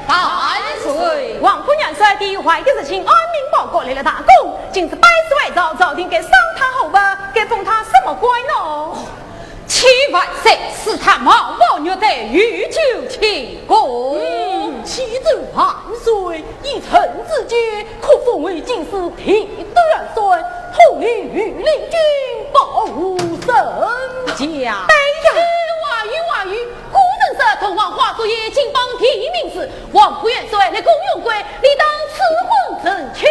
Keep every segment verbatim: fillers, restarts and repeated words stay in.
万岁！王府元帅对于坏的事情，按禀报告来了大功，今日百岁朝朝廷该赏他好吧？该封他什么官呢？启万岁，赐他蟒袍玉带，御酒庆功。嗯，启奏万岁，依朕之见，可封为进士提督元帅，统领御林军，保护圣驾。哎呀，哎，话语，话语， 古人说，同往花烛夜，金榜题名时。王府元帅乃公用官，理当赐婚成亲。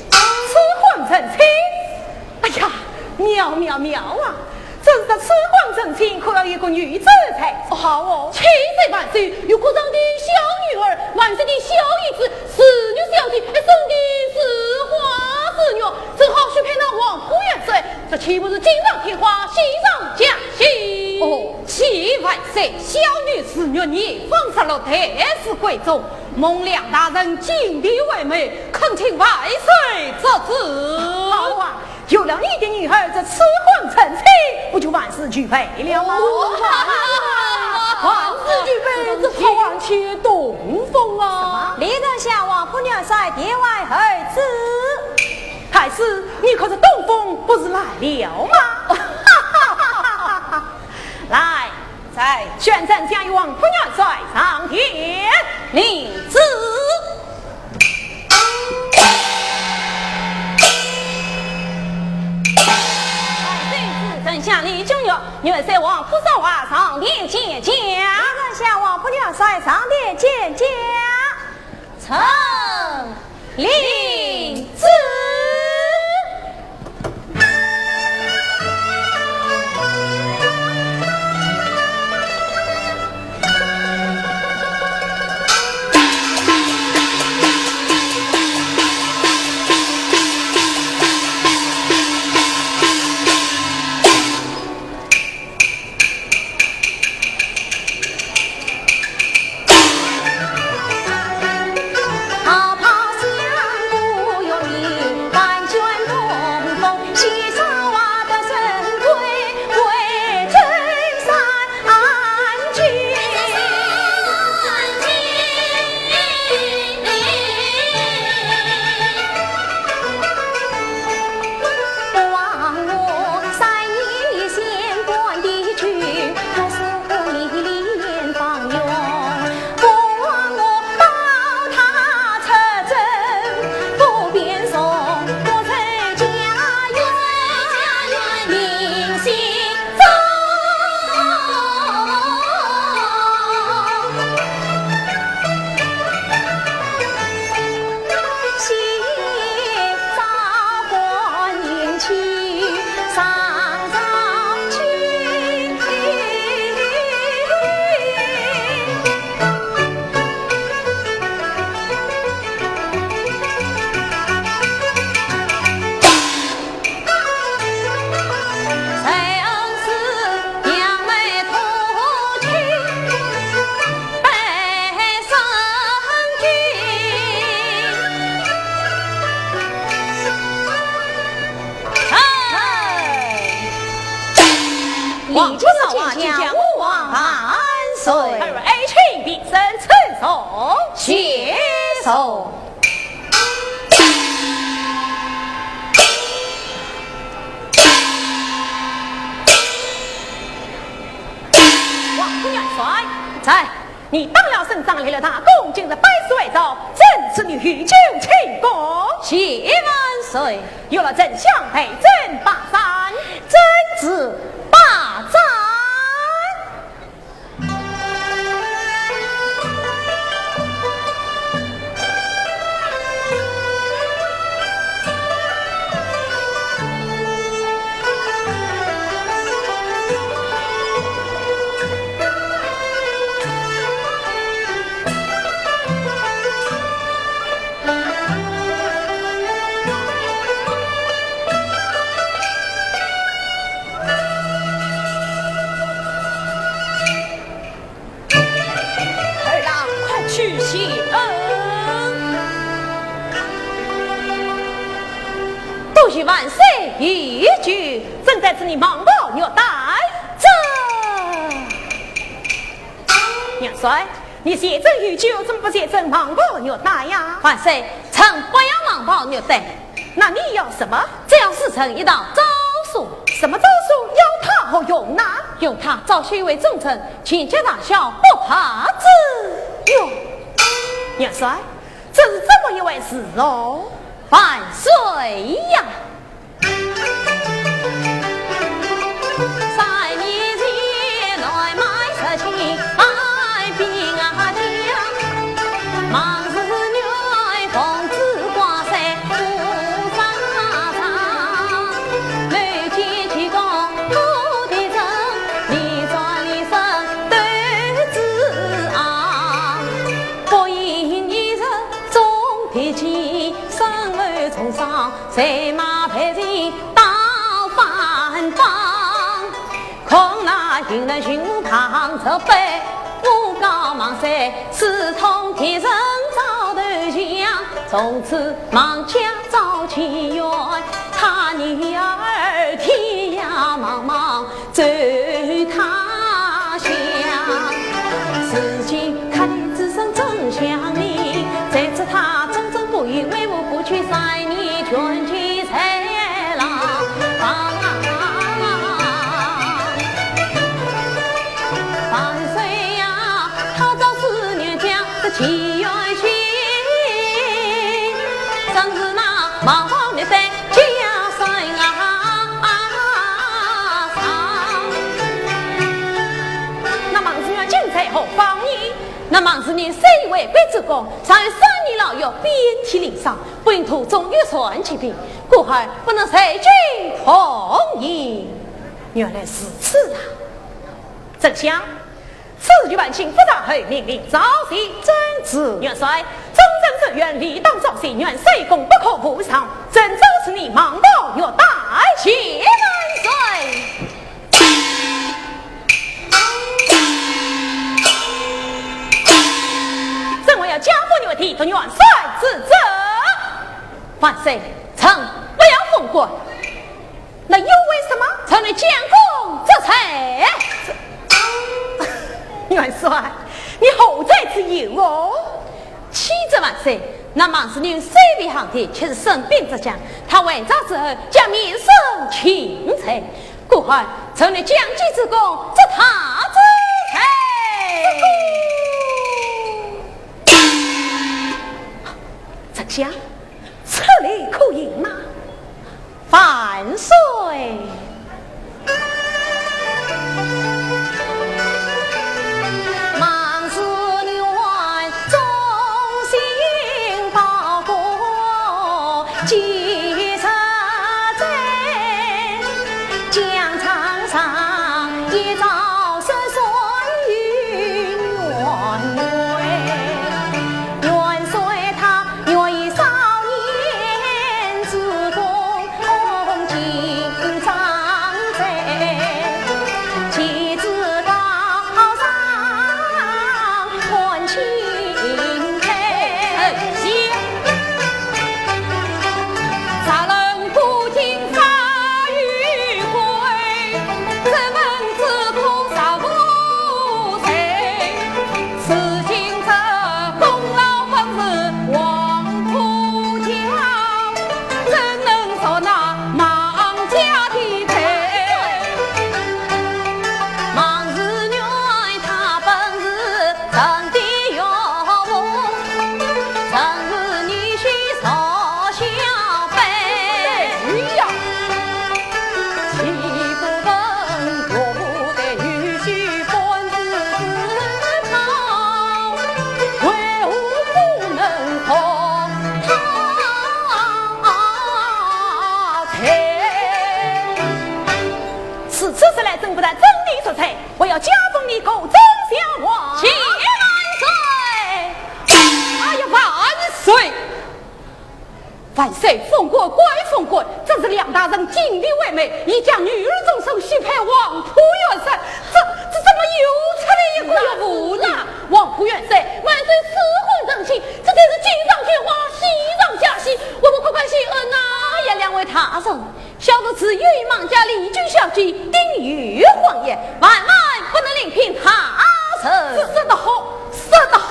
赐婚成亲？哎呀，妙妙妙啊！真是赐婚成亲，可要有个女子才好哦。启奏万岁，有国丈的小女儿，万岁的小姨子，是女小姐，生得似花似玉，正好许配那王府元帅，这岂不是锦上添花，喜上加喜？哦， 启万岁，小女是玉年方十六，待字闺中，蒙梁大人金殿为媒，恳请万岁作主。好啊，有了你的女儿，这赐婚成亲，不就万事俱备了吗？哦，万事俱备，这桃花却东风啊！什么？李丞相，王府元帅殿外候旨。太师，你看这东风不是来了吗？ 来，在宣战将与王府元帅上殿。领旨。臣下李君玉，元帅王府少华上殿见驾。臣下王府元帅上殿见驾。 臣领旨。王府少华见驾，吾皇万岁。二位爱卿，平身请坐。谢坐。 王府元帅。在。你打了胜仗，立了大功，今日百岁朝，朕赐你御酒庆功。谢万岁。有劳丞相陪朕把盏。遵旨把盏。 二郎，快去谢恩。多谢万岁御酒。朕在此，你忙不？玉带。这。元帅，你现在有酒，怎么不现在忙跑虐打呀？万岁，臣不要忙跑虐打。那你要什么？只要赐臣一道诏书。什么诏书？要它何用呢？用它昭雪为忠臣，全家大小不怕之。哟，元帅，这是怎么一回事哦？万岁呀！那孟士元今在何方呢？那孟士元虽为贵州公，尚有三年牢狱，遍体鳞伤，不幸途中遇上疾病，故而不能随军同行。原来如此啊！丞相， 此事办清，不大后命令，召集。遵旨。元帅，忠臣之冤，理当昭雪，元帅功不可无赏，朕奏请你忙报，有待。谢万岁。朕还要加封你为提督元帅之职。万岁，臣不要封官。 那又为什么？臣立将功折罪。元帅，你何罪之有哦？启奏万岁，那孟士元虽未降天，却是生兵之将，他还朝之后将面圣钦罪，故而臣立将计之功，折他之罪。丞相， 出来可以吗？万岁！如此说来，朕不但遵你说罪，还要加封你国中小王。谢万岁！哎呀，万岁！万岁，封官归封官，这是梁大人尽力为媒，已将女儿终身许配黄埔元帅，这，这怎么又出来一个？那无啦，黄埔元帅，万岁赐婚成亲，这真是锦上添花，喜上加喜，我们快快谢恩啊！哎呀，两位大人， 小侄子有意妄加丽君小姐，定有谎言，万万不能另聘他人。说，说得好，说得好。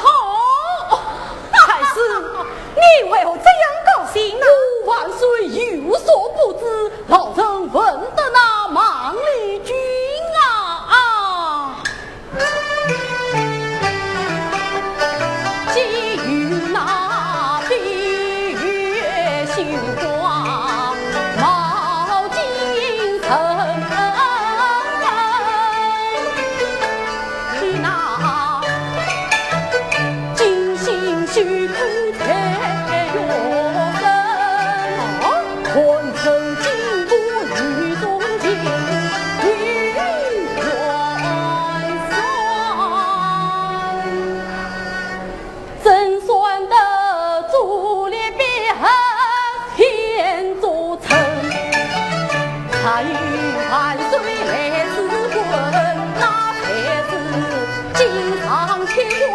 心上牵挂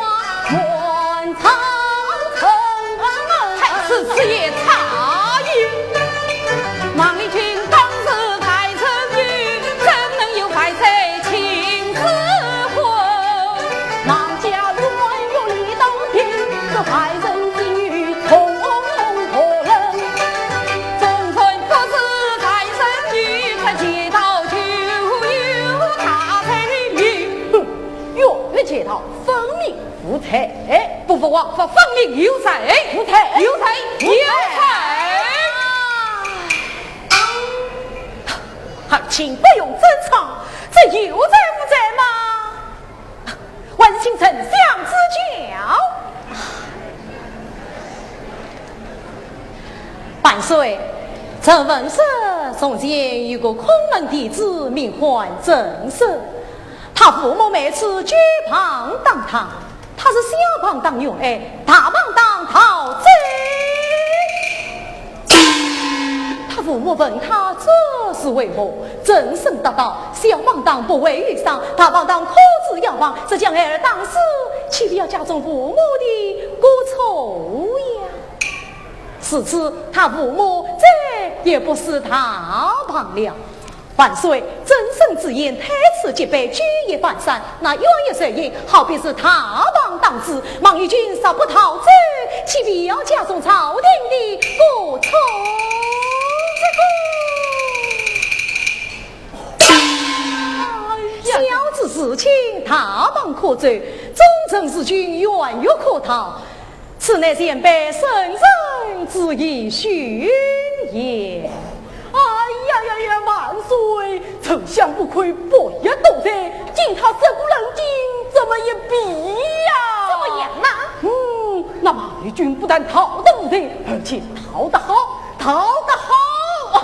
满朝城。太师此言差矣。孟丽君当时才人女，怎能有怀才情似婚？孟家软弱理当平，这怀人之女从何人？纵然不是才人女，这街道就有大罪名。哼，哟，那街道分明无罪，不服王法，分明有罪，无罪，有罪，有罪。二卿不用争吵，这有罪无罪嘛？还是请丞相指教。万岁，朕闻说从前有个孔门弟子，名唤曾参。 他父母每次举棒打他，他是小棒打玉案，大棒打陶砖。他父母问他这是为何，曾参答道：小棒打不会有伤，大棒打可治要亡，这将儿打死，岂不要加重父母的过错呀？自此，他父母再也不使大棒了。 万岁，曾参之言，推此即白，举一反三，那冤案受刑，好比是大棒打死，孟丽君若不逃走，岂不要加重朝廷的过错？这个，哎呀，小子自轻，大棒可走，忠臣如君，冤狱可逃。 此乃前辈圣人之言，虚言。哎呀呀呀，万岁！丞相不愧不学多才，竟他这个人精，怎么一比呀？怎么样啊？嗯，那孟丽君不但逃得无罪，而且逃得好，逃得好！哈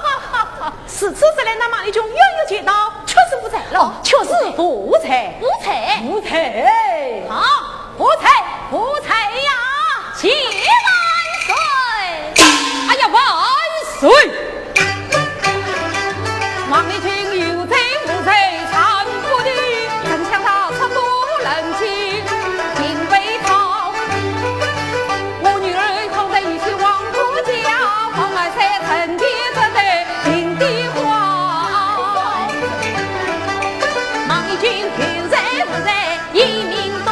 哈哈哈！如此说来，那孟丽君冤有前道，确实无罪了。哦，确实无罪。无罪？无罪。好。 无罪，无罪呀！谢万岁！哎呀，万岁！孟丽君有罪无罪，参不得，丞相他寸步难行，情非道。我女儿放在一起王婆家，王二才成天只在听的话。孟丽君有罪无罪， 一命断，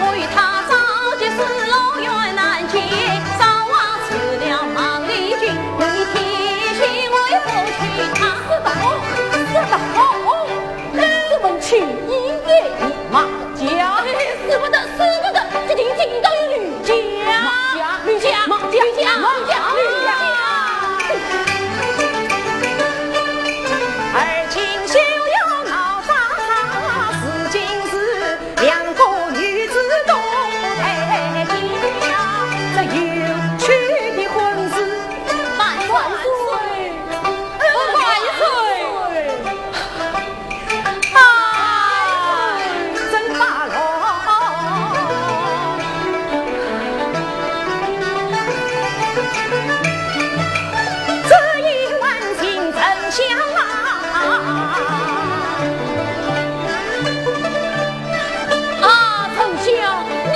我与他早就死路远难见，早忘除了孟丽君，有你提醒我也不娶她。说得好，说得好，这门亲一言一马家。使不得，使不得，这定金刀与吕家。吕家，吕家，吕家，吕家，吕家。而今休要闹上场，如今是 两个女子都在家，这有趣的婚事。万岁！万岁！哎，真罢了。这一晚请丞相啊。 啊，丞相，你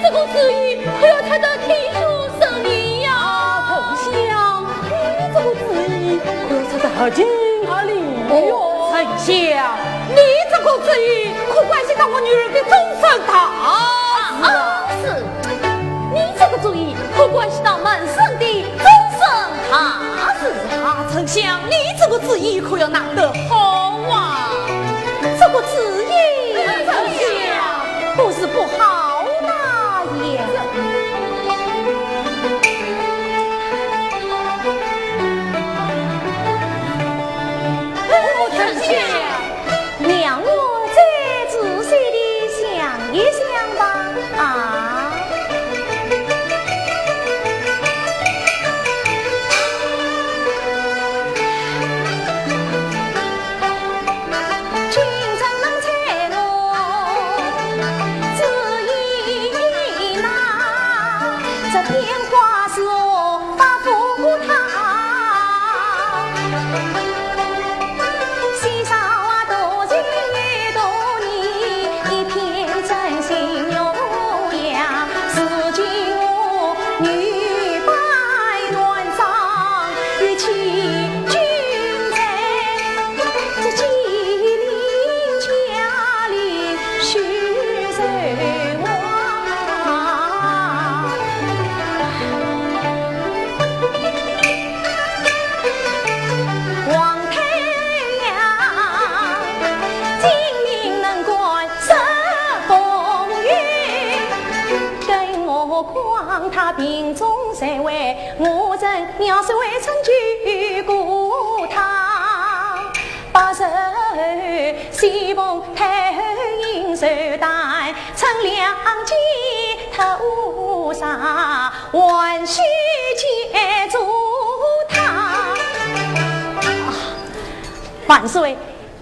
这个主意可要出得天下神明呀！啊，丞相，你这个主意可要出得合情合理哟。哦，丞相，你这个主意可关系到我女儿的终身大事啊！啊，是，你这个主意可关系到门生的终身大事啊！丞相，你这个主意可要拿得好啊！ 这个主意，丞相，不是不好拿呀。哦，丞相，让我再仔细地想一想吧。啊。他病中在位，我曾两次未曾救过他。八十西风太后应寿诞，乘凉几头纱，还须借助他。啊，万岁，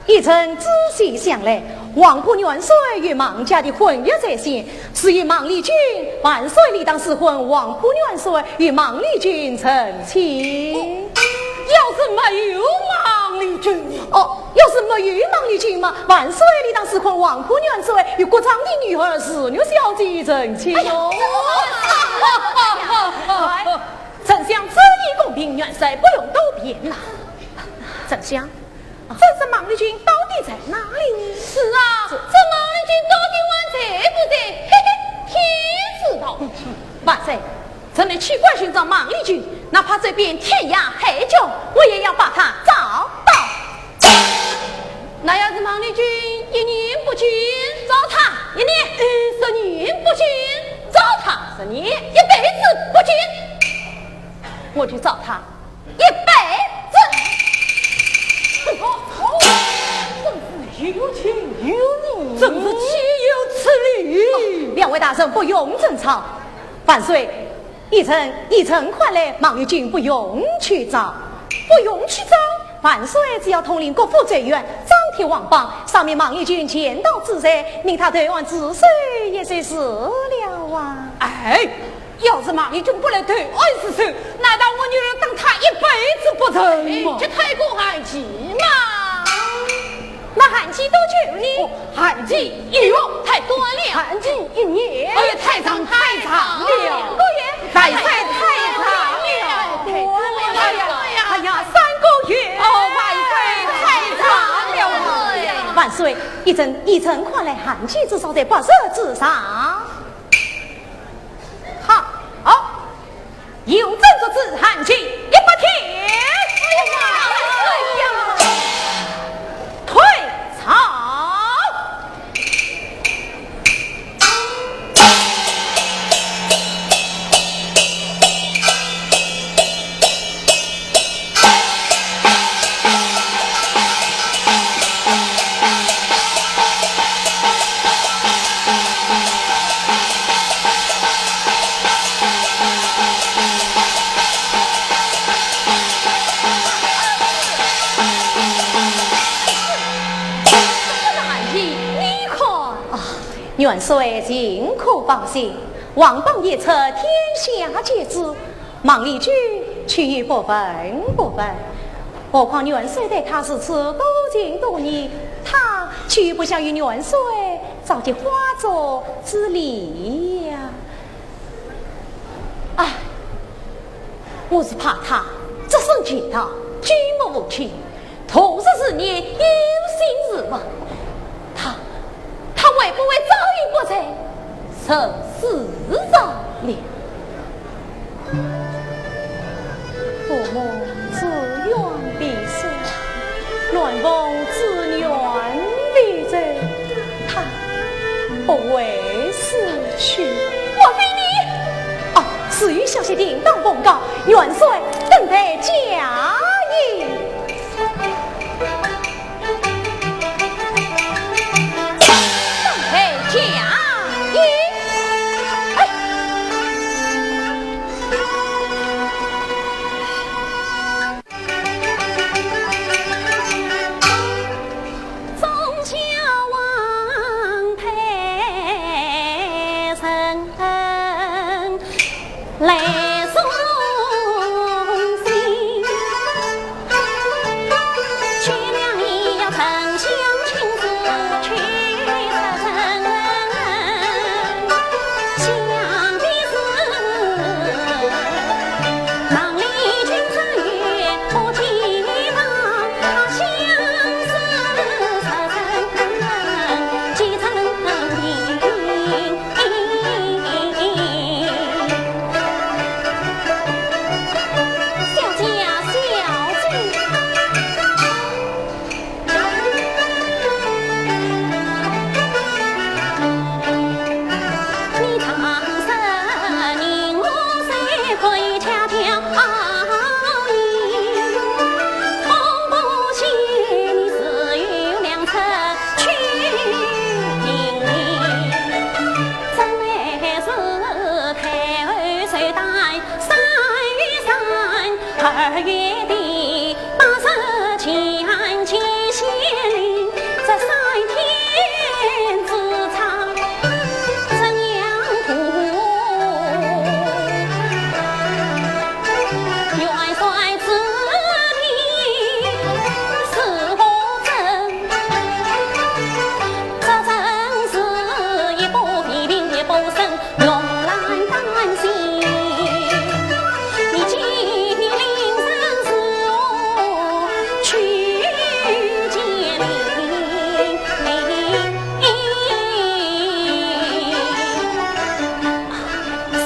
依朕仔细想来，王婆元帅与孟家的婚约在先，至于孟丽君，万岁理当赐婚王婆元帅与孟丽君成亲。哦，要是没有孟丽君呢？哦，要是没有孟丽君嘛，万岁理当赐婚王婆元帅与国丈的女儿紫玉小姐成亲哟。哎呀，这……哎，丞相这一公平，元帅不用多辩呐。丞相， 这孟丽君到底在哪里呢？是啊，这孟丽君到底还在不在？嘿嘿，天知道。万岁，臣们去关寻找孟丽君，哪怕走遍天涯海角，我也要把她找到。那要是孟丽君一年不见，找她一年；十年不见，找她十年；一辈子不见，我就找她 一辈子。哦，哦，真是有情有义，真是岂有此理！哦，两位大人不用争吵。万岁，依朕，依朕看来，孟丽君不用去找。不用去找？万岁只要统领各府专员，张贴皇榜，上面孟丽君见到之日，命她投案自首也就是了啊。哎， 要是孟丽君不来投案自首，难道我女儿等她一辈子不成吗？哎，这太过寒气嘛。那寒气多久呢？哦，寒气一月。太短了。寒气一年。哎呀，太长，太长了。两个月。万岁，太长了。哎呀，哎呀，三个月。哦，万岁，太长了。万岁，依朕，依朕看来，寒气至少在八十之上。 好，好，由朕做主，限期一百天。哎呀，哎呀，退朝。啊，元帅尽可放心，皇榜一出，天下皆知。 孟丽君岂有不闻不问？何况元帅对她如此多情多义，她岂不想与元帅早结花烛之礼呀？唉，我是怕她只身前逃，举目无亲， 度日如年，忧心如焚，她，她会不会早已不在人世上了？父母之冤必受，鸾凤之冤必仇，她不会死去。莫非你……哦，紫玉小姐定当奉告，元帅等待佳音。 哎，佳音。哎。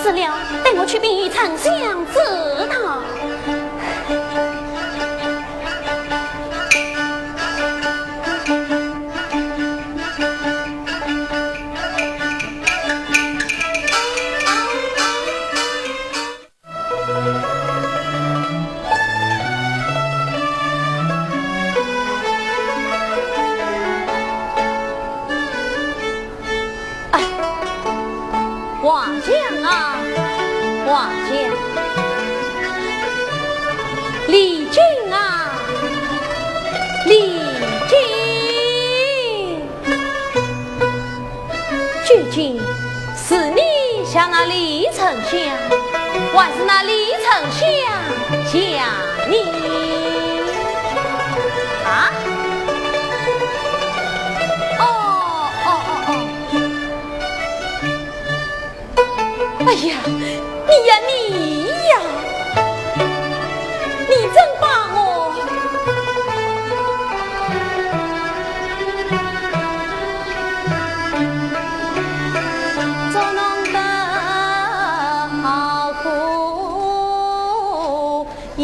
死了，待我去禀丞相知道。 哎，华将啊，华将！丽君啊，丽君！究竟是你想那李丞相，还是那李丞相想你？啊？哦，哦，哦，哦。 哎呀，你呀，你呀，你真把我捉弄得好苦也。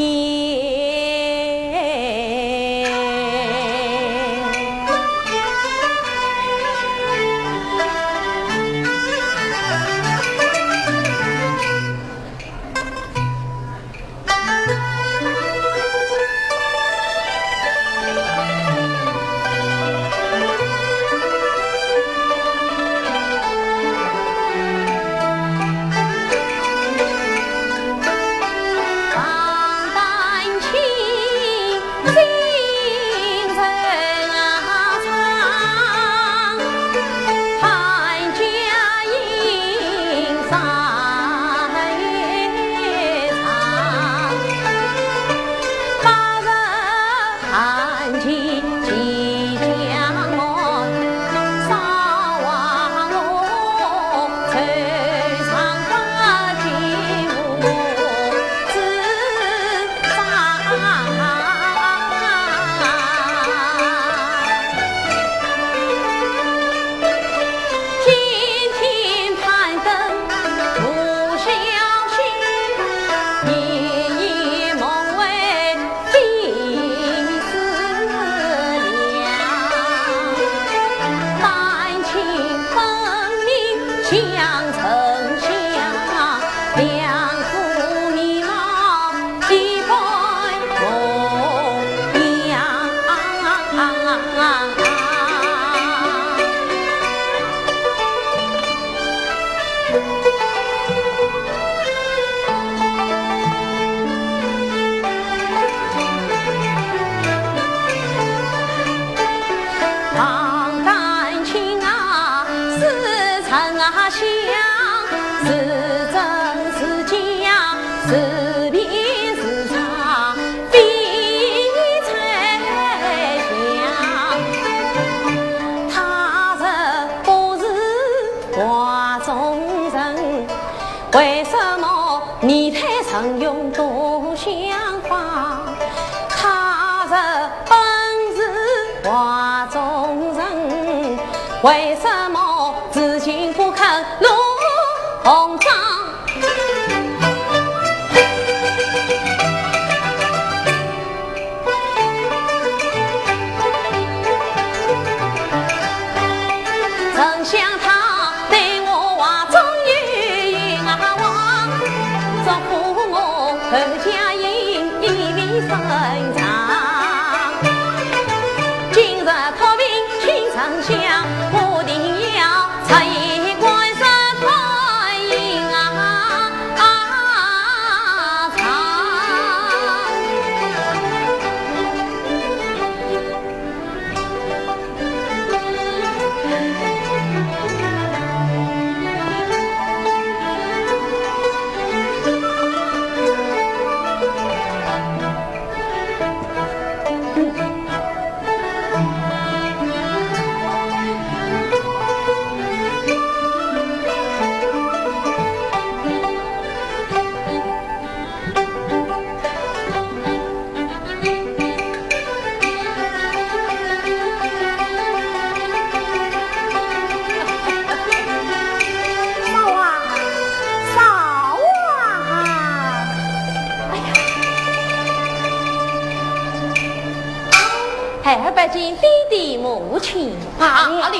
孩儿拜见爹爹母亲。罢了。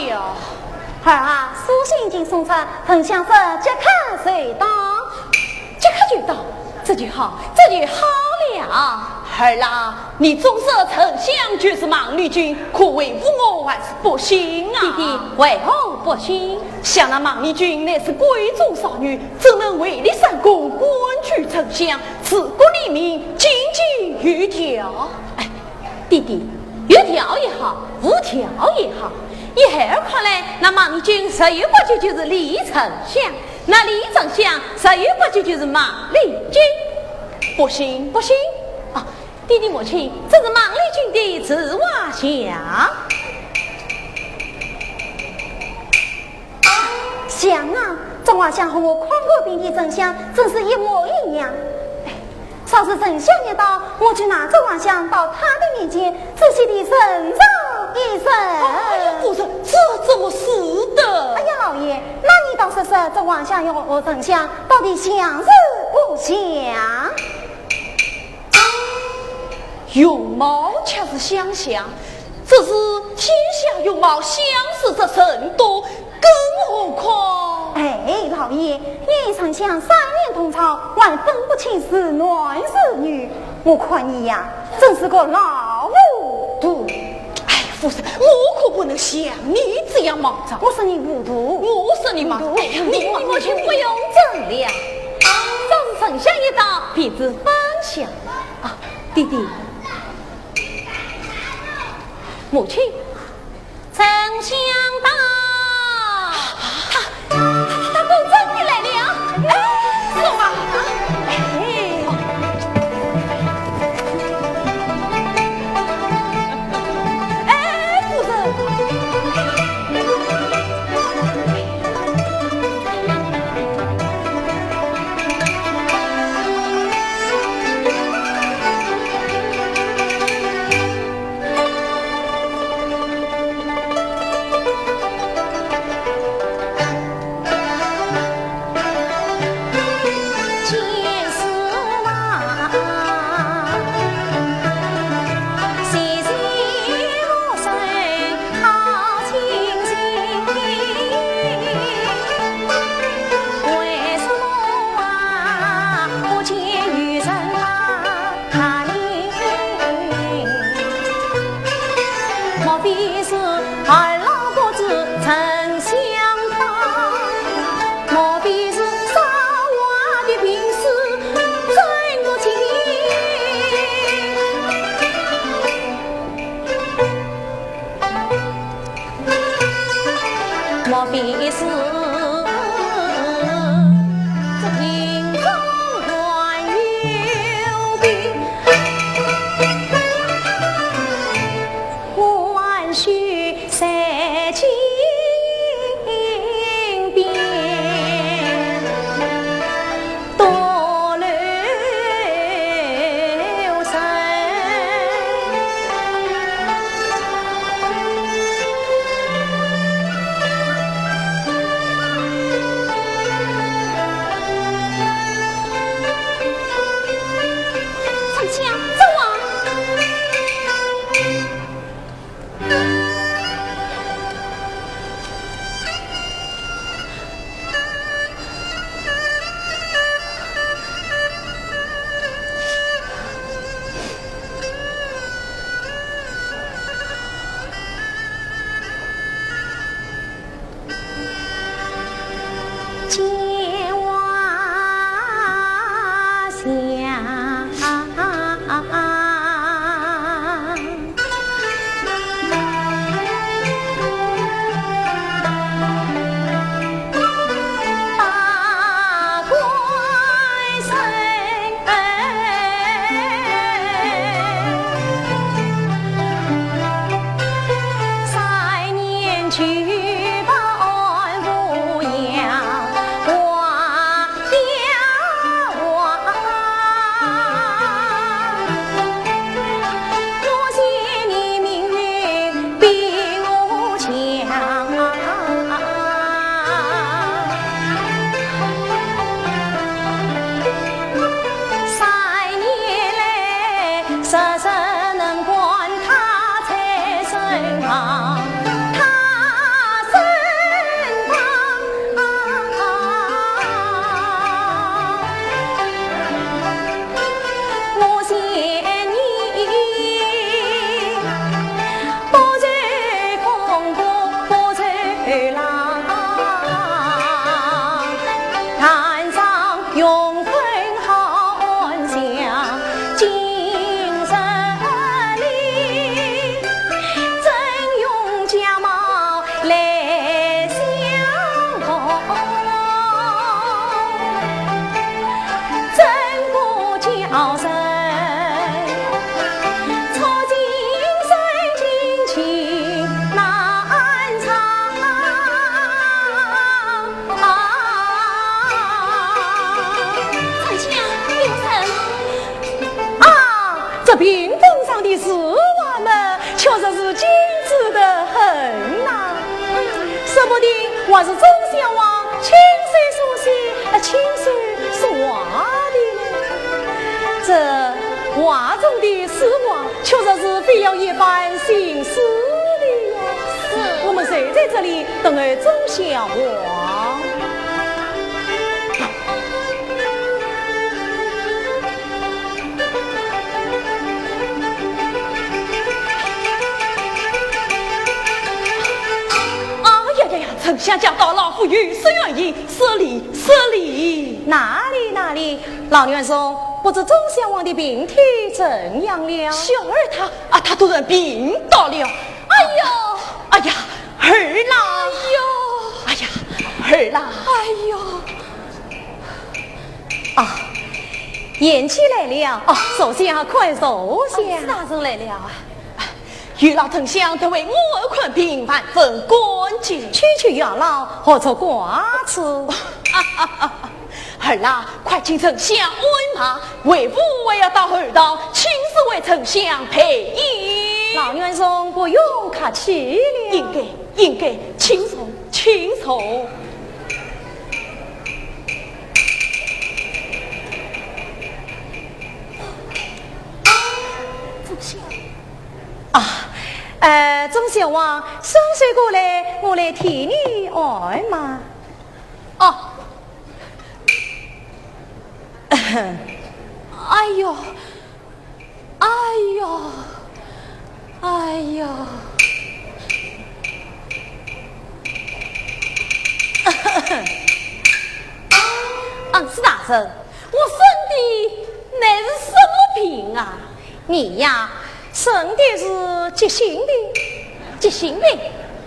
儿啊，书信已经送出，丞相说即刻就到。即刻就到，这就好，这就好了。儿啊，你总说丞相就是孟丽君，可为父我还是不信啊。爹爹，为何不信？想那孟丽君乃是闺中少女，怎能位列三公，官居丞相，治国理民，井井有条？哎， 爹爹，有条也好，无条也好，依孩儿看来，那孟丽君十有八九就是李丞相，那李丞相十有八九就是孟丽君。不信？不信？啊，爹爹母亲，这是孟丽君的自画像。 像啊，这画像和我看过病的丞相真是一模一样。哎，稍事丞相一到，我就拿着画像到他的面前仔细地认认一认。哎呀，夫人，这怎么使得？哎呀，老爷，那你倒说说，这画像和丞相到底像是不像？ 容貌却是相像，只是天下容貌相似之人多，更何况……哎，老爷，你与丞相三年同朝，还分不清是男是女，我看你呀，真是个老糊涂。哎，夫人，我可不能像你这样莽撞。我说你糊涂。我说你莽撞。糊涂。哎呀，你，你，你，你不用争了。这是丞相一到，便知方向。 啊，爹爹。母亲，丞相到。他，他，他果真的来了。哎，是吗？哎，哎，夫人。 丞相，走啊！屏风上的字画嘛，确实是精致得很呐。说不定还是忠孝王亲手书写，呃，亲手书画的呢。这画中的字画，确实是费了一番心思的呀。是。我们就在这里等候忠孝王。 哎呀呀呀，丞相驾到，老夫有失远迎，失礼，失礼。哪里，哪里，老元帅，不知忠孝王的病体怎样了？小儿他，啊，他突然病倒了。哎呦！哎呀，儿啦！哎呦！哎呀，儿啦！哎呦！啊，贤婿来了。哦，坐下，快坐下。啊，是大人来了啊。 有劳丞相特为我儿看病，万分感激。区区药老，何足挂齿？儿啊，快请丞相安马，为父还要到后堂，亲自为丞相赔医。老元帅不用客气了。应该，应该，请坐，请坐。 啊，呃，忠孝王，伸手过来，我来替你按嘛。哦。哎呦，哎呦，哎呦。恩师大人， 我生的乃是什么病啊？你呀，生的是急性病。急性病？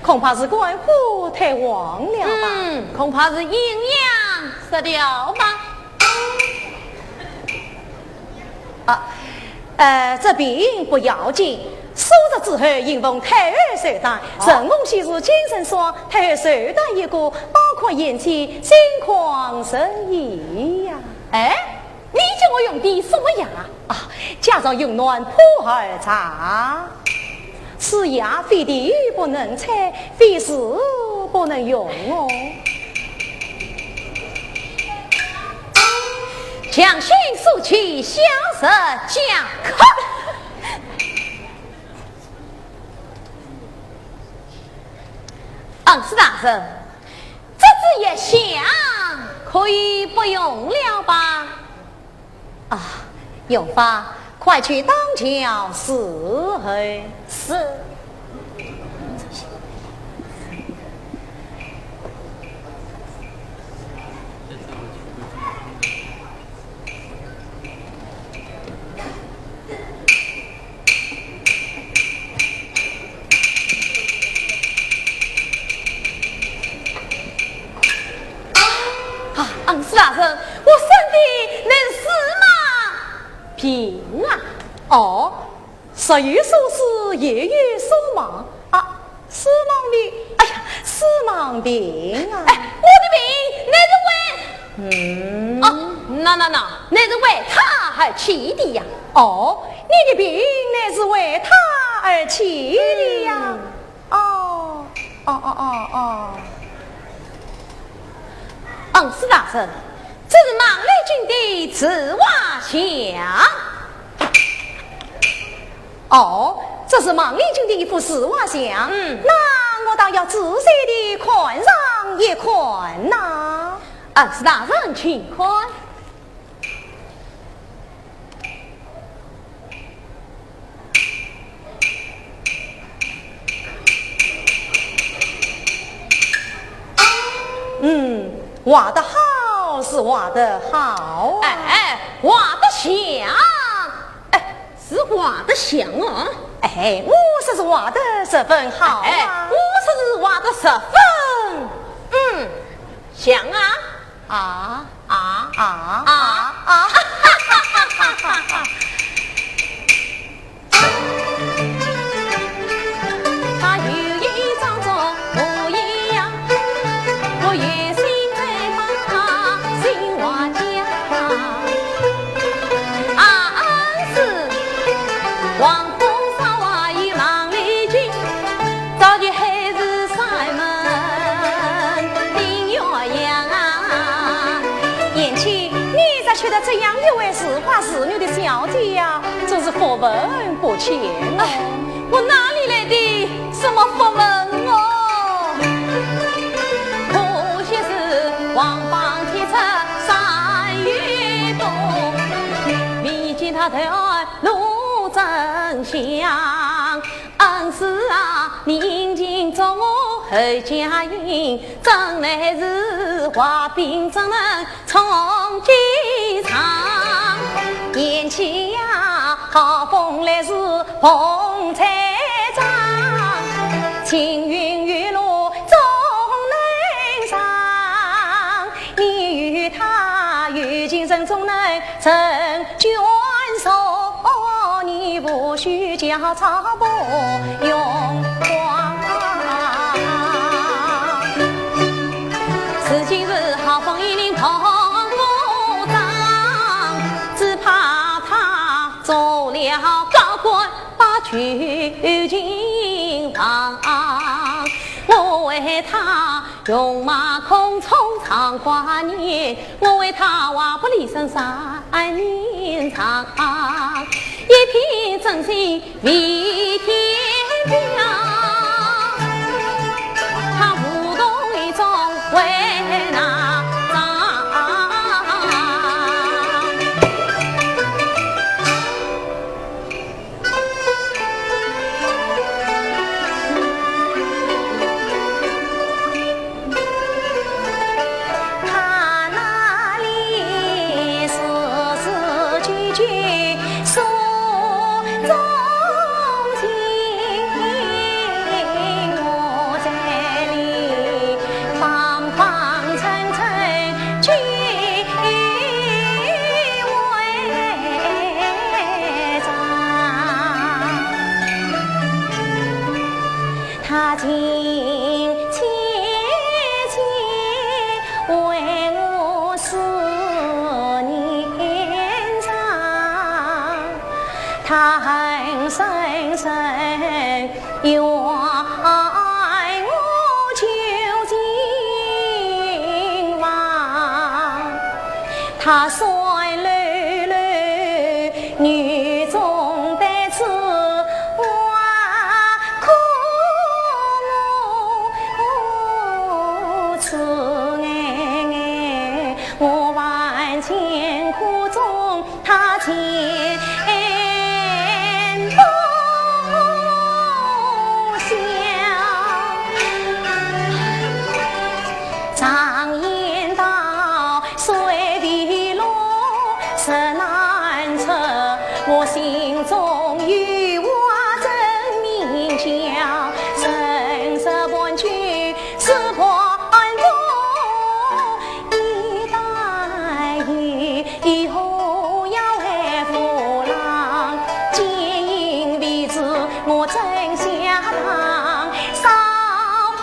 恐怕是肝火太旺了吧？嗯，恐怕是营养失调吧。啊，呃，这病不要紧，数日之后，应奉太后寿诞，哦。承蒙喜事金生双，太后寿诞一过，包括延期，心旷神怡呀。哎， 你叫我用的什么药啊？啊，佳兆云南普洱茶。此药非地不能采，非时不能用哦。强心素气，消食降咳。恩师大人， 这支药箱可以不用了吧？啊，用法，快去当朝伺候。是。 啊，恩师大人，我生的乃是司马病啊。哦，日有所思，夜有所梦啊， 司马病，哎呀，司马病啊！哎，我的病乃是为……嗯。哦，那，那，那，乃是为他而起的呀。哦，你的病乃是为他而起的呀。嗯。哦，哦，哦，哦，哦。恩师大人，这是孟丽君的自画像。 哦，这是孟丽君的一幅自画像。嗯。那我倒要仔细地看上一看呐。恩师大人请看。嗯，画得好是画得好啊。哎，画得像。 哎，是画得像啊。哎，我说是画得十分好啊。哎，我说是画得十分，嗯，像啊。啊，啊，啊，啊，啊。啊。 啊，恩师。娶到这样一位如花似玉的小姐呀，真是福分不浅哦。哎，我哪里来的什么福分哦？可惜是王榜贴出三月多，未见他头路真相。恩师啊，你殷勤助我后佳音，怎奈是话柄怎能 冲几场，贤妻呀，好风来时风吹张，青云玉露总能上。你与他有情人总能成眷属，你无需交叉不用慌。 如今是好风一领同不上，只怕他做了高官把旧情忘。我为他戎马倥偬常挂念，我为他画布离身三年长。一片真心 为天表，他无动于衷为哪桩？他那里时时句句 诉衷情，我这里方方正正几回章。他情切切 为我思念长，他恨深深怨我旧情忘。他酸溜溜 雨中带刺花，苦我痴呆呆，我万千苦衷他全不晓。常言道， 水滴落石难出，我心中有话真明讲，人世半句是半途，一旦有，以后要为夫郎，见因未知，我怎下堂？少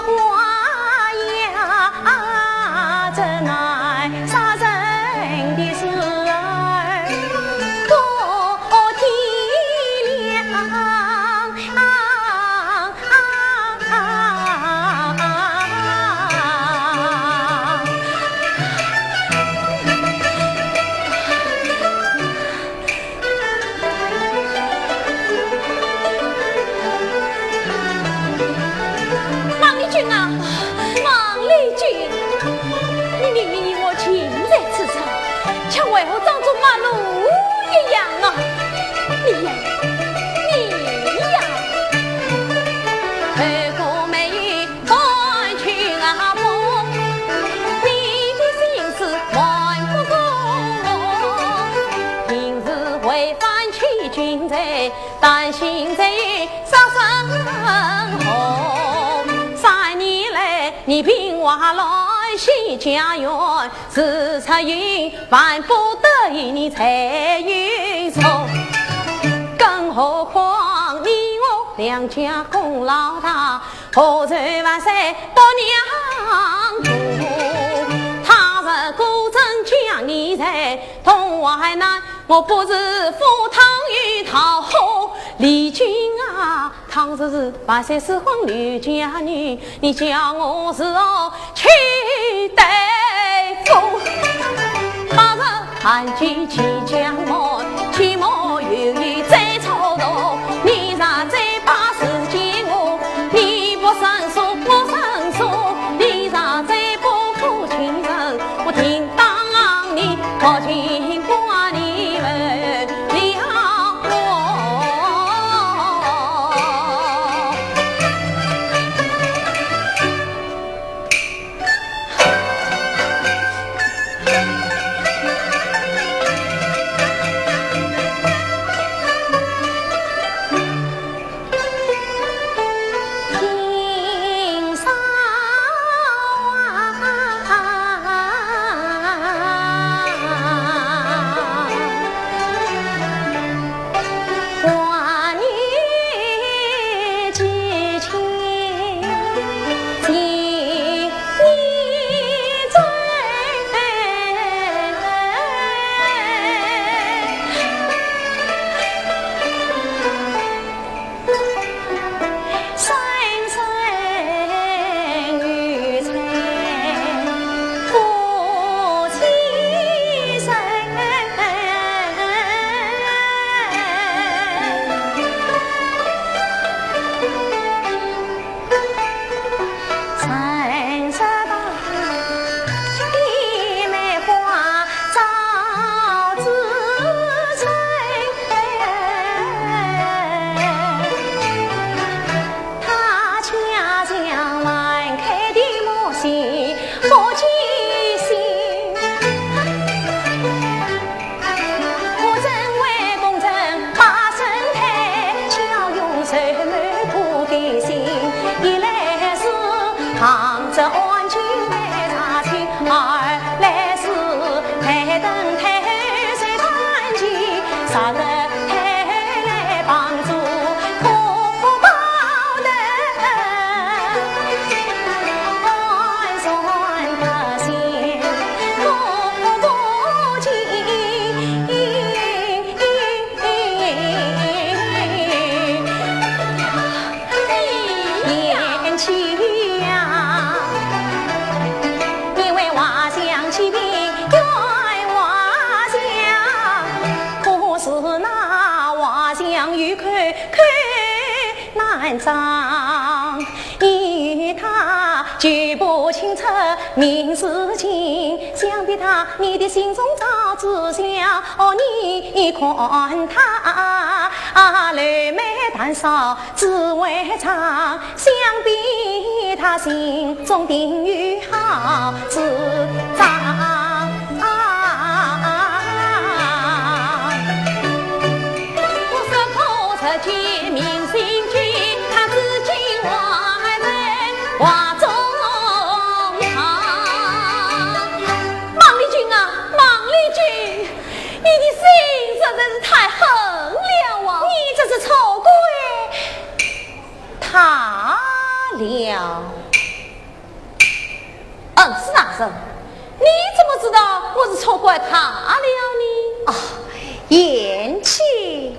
华呀， 啊，这难杀人的事儿多体谅。孟丽君啊，孟丽君，你明明与我情在此上，却为何装作陌路一样啊？你呀，你呀！安居其将门，其谋由于在朝堂。你若再把事见我，你不胜数，我胜数。你若再不顾其人，我定当你不清官你们了。孟丽君啊，孟丽君，你的心实在是太狠了啊！你这是错怪她了。嗯，是啊，是。你怎么知道我是错怪她了呢？啊，贤妻。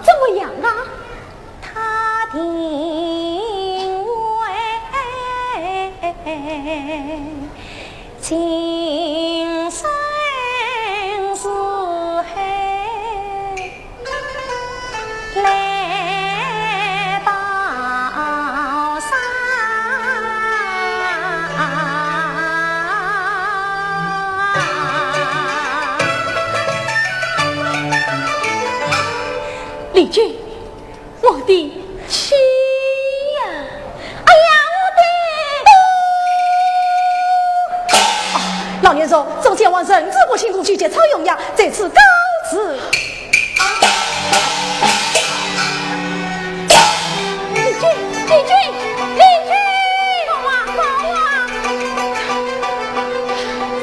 怎么样啊？丽君，我的妻呀！哎呀，我的……啊，老年人，众将王人之不幸中举，节操用呀，在此告辞。 丽君，丽君，丽君！嫂啊，嫂啊！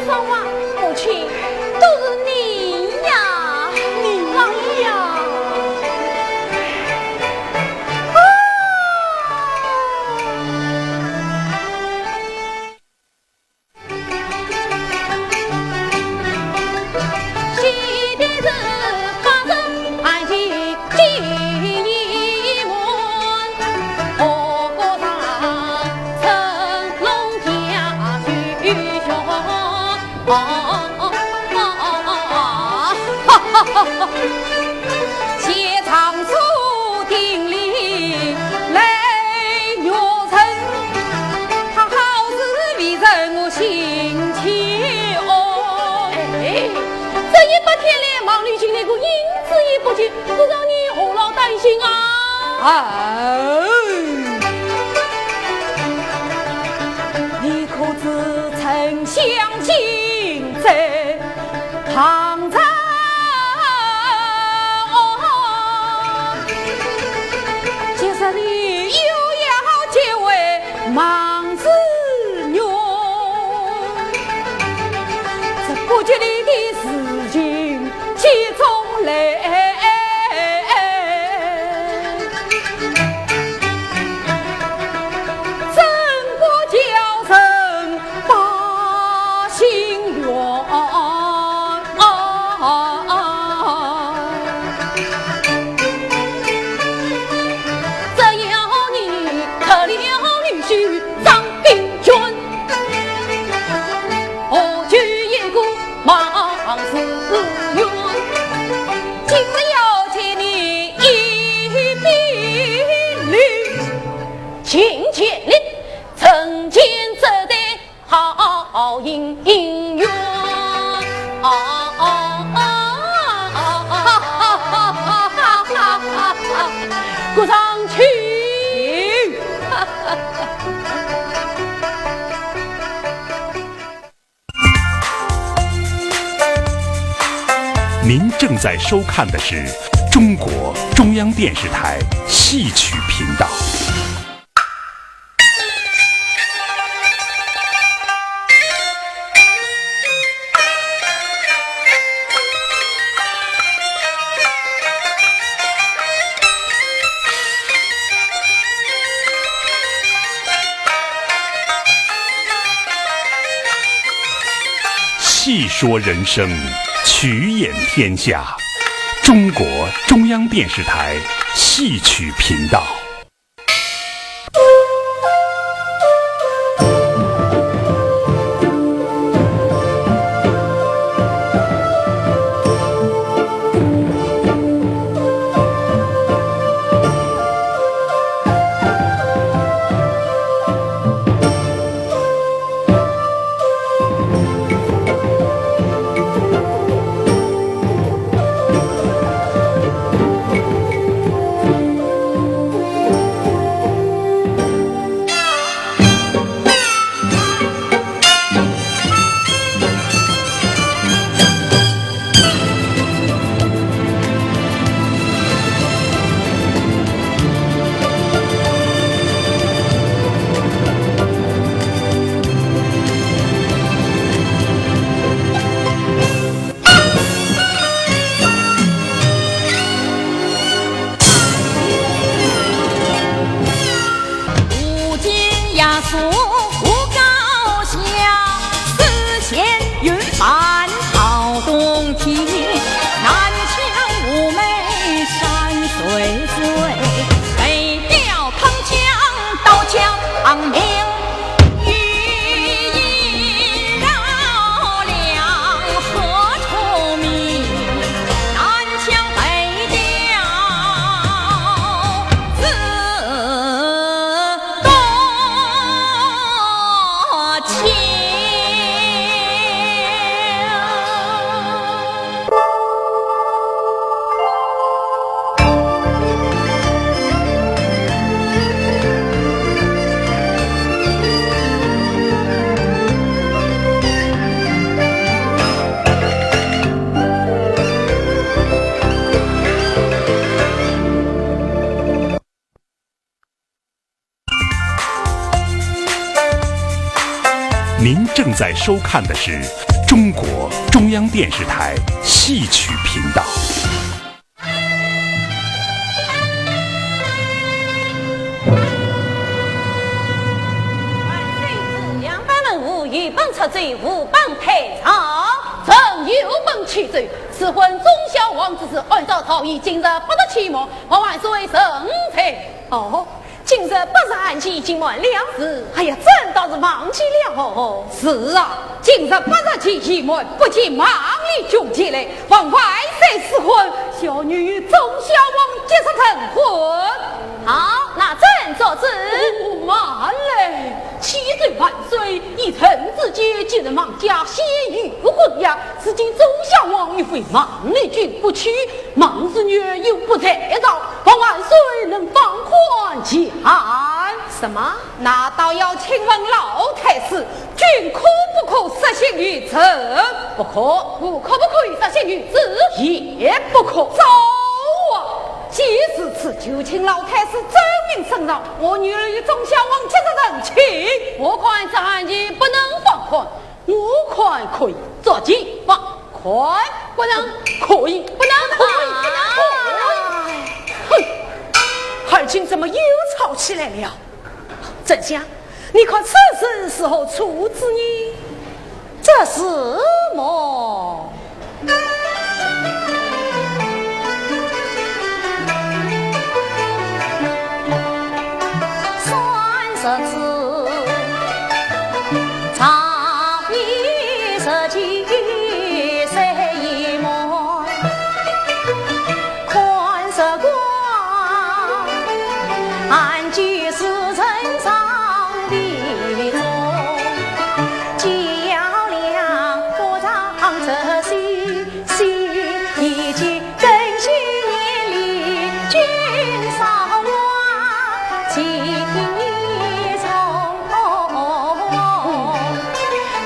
嫂啊，母亲，都是你呀，你呀！啊！连个影子也不见，不让你何劳担心啊？哎，你可知丞相近在堂上？哦，其实你又要结为孟子女，这不吉利的事情 其中来，怎不叫人把心愿？只要你可怜女婿张炳军，何须一个 孟子女，今日要见你一比例，觐见礼，成全这对好姻缘。啊啊啊啊啊啊啊啊啊啊！鼓掌请。 您正在收看的是中国中央电视台戏曲频道。戏说人生，曲演天下。中国中央电视台戏曲频道。 您正在收看的是中国中央电视台戏曲频道。万岁旨，两班文武，一班出奏，五班退朝。臣有本启奏，赐婚忠孝王之子，按照朝仪，今日不得期满，望万岁圣裁。哦， 今日不是按期期满了？是。哎呀，朕倒是忘记了哦。是啊，今日不是期期满，不期满礼就起来，望万岁赐婚，小女与忠孝王结成成婚。好，那朕作主。哦，慢来，启奏万岁，依臣之见，今日王家先有婚约，如今忠孝王玉飞、孟丽君不去，孟氏女儿又不在朝，望万岁能放宽前限。什么？那倒要请问老太师，君可不可实行御旨？不可。我可不可以实行御旨？也不可。糟啊！既如此，就请老太师奏明圣上，我女儿与忠孝王结为人亲。我看这案件不能放宽。 我看可以，捉紧放宽。不能。可以。不能。可以。不能。可以。哼，而今怎么又吵起来了？丞相，你看此事如何处置呢？这是么？ 算日子，常年十七岁已满，看时光，暗记时辰上的钟，照亮我上这些。 心已急，更新年里君少华，情意重。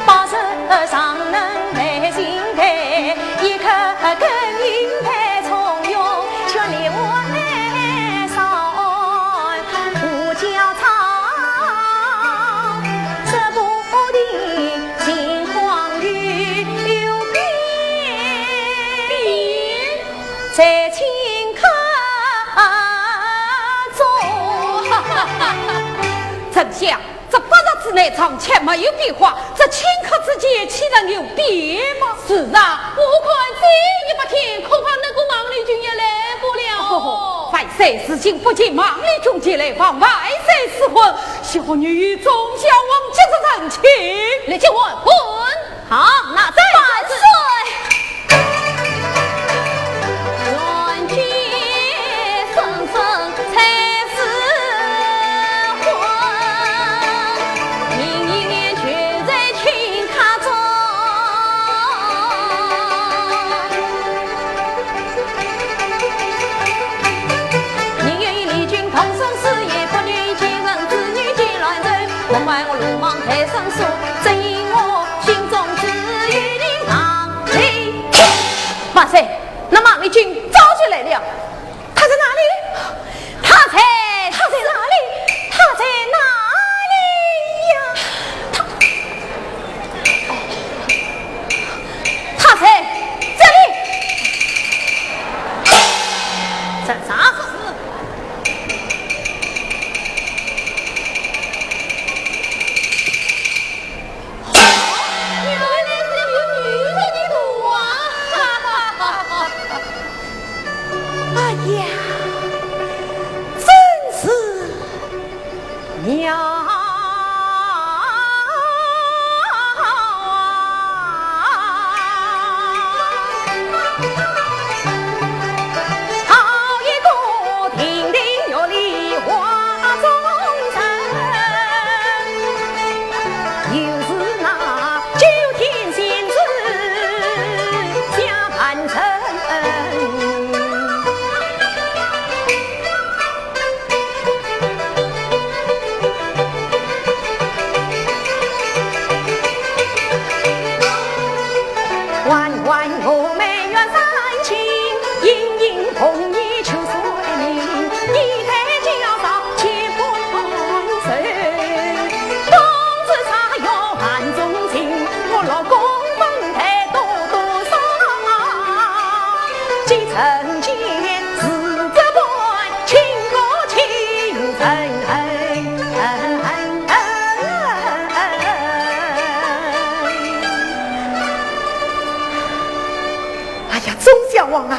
白日尚能耐心待，一刻更应待从容，劝你我爱少。 无交叉，这不定情况有变，在顷刻中。丞相，这八十之内尚且没有变化，这顷刻之间岂能有变吗？是啊，我看这一百天，恐怕那个孟丽君也来不了。哦， 万岁，如今不见孟丽君前来，望万岁赐婚，小女与忠孝王结为人亲。立即完婚。好，拿旨。万岁！愿君生生才赐婚，明年就在顷刻中。 宁愿与丽君同生死，也不愿与奸臣之女结乱仇。莫怪我鲁莽太生疏，只因我心中只有你孟丽君。万岁，那孟丽君早就来了。她在哪里？她在，她在哪里？她在哪里呀？她 她在这里。这啥事？原来是有女人的图啊！哎呀，真是 妙啊！好一个亭亭玉立画中人，又是那九天仙子下凡尘。 万万我们愿三清，隐隐童年秋水明，一代娇少千般愁。冬至茶园暗中静，我老公公待多多少。 几曾见是这般倾国倾城。哎呀，忠孝王啊，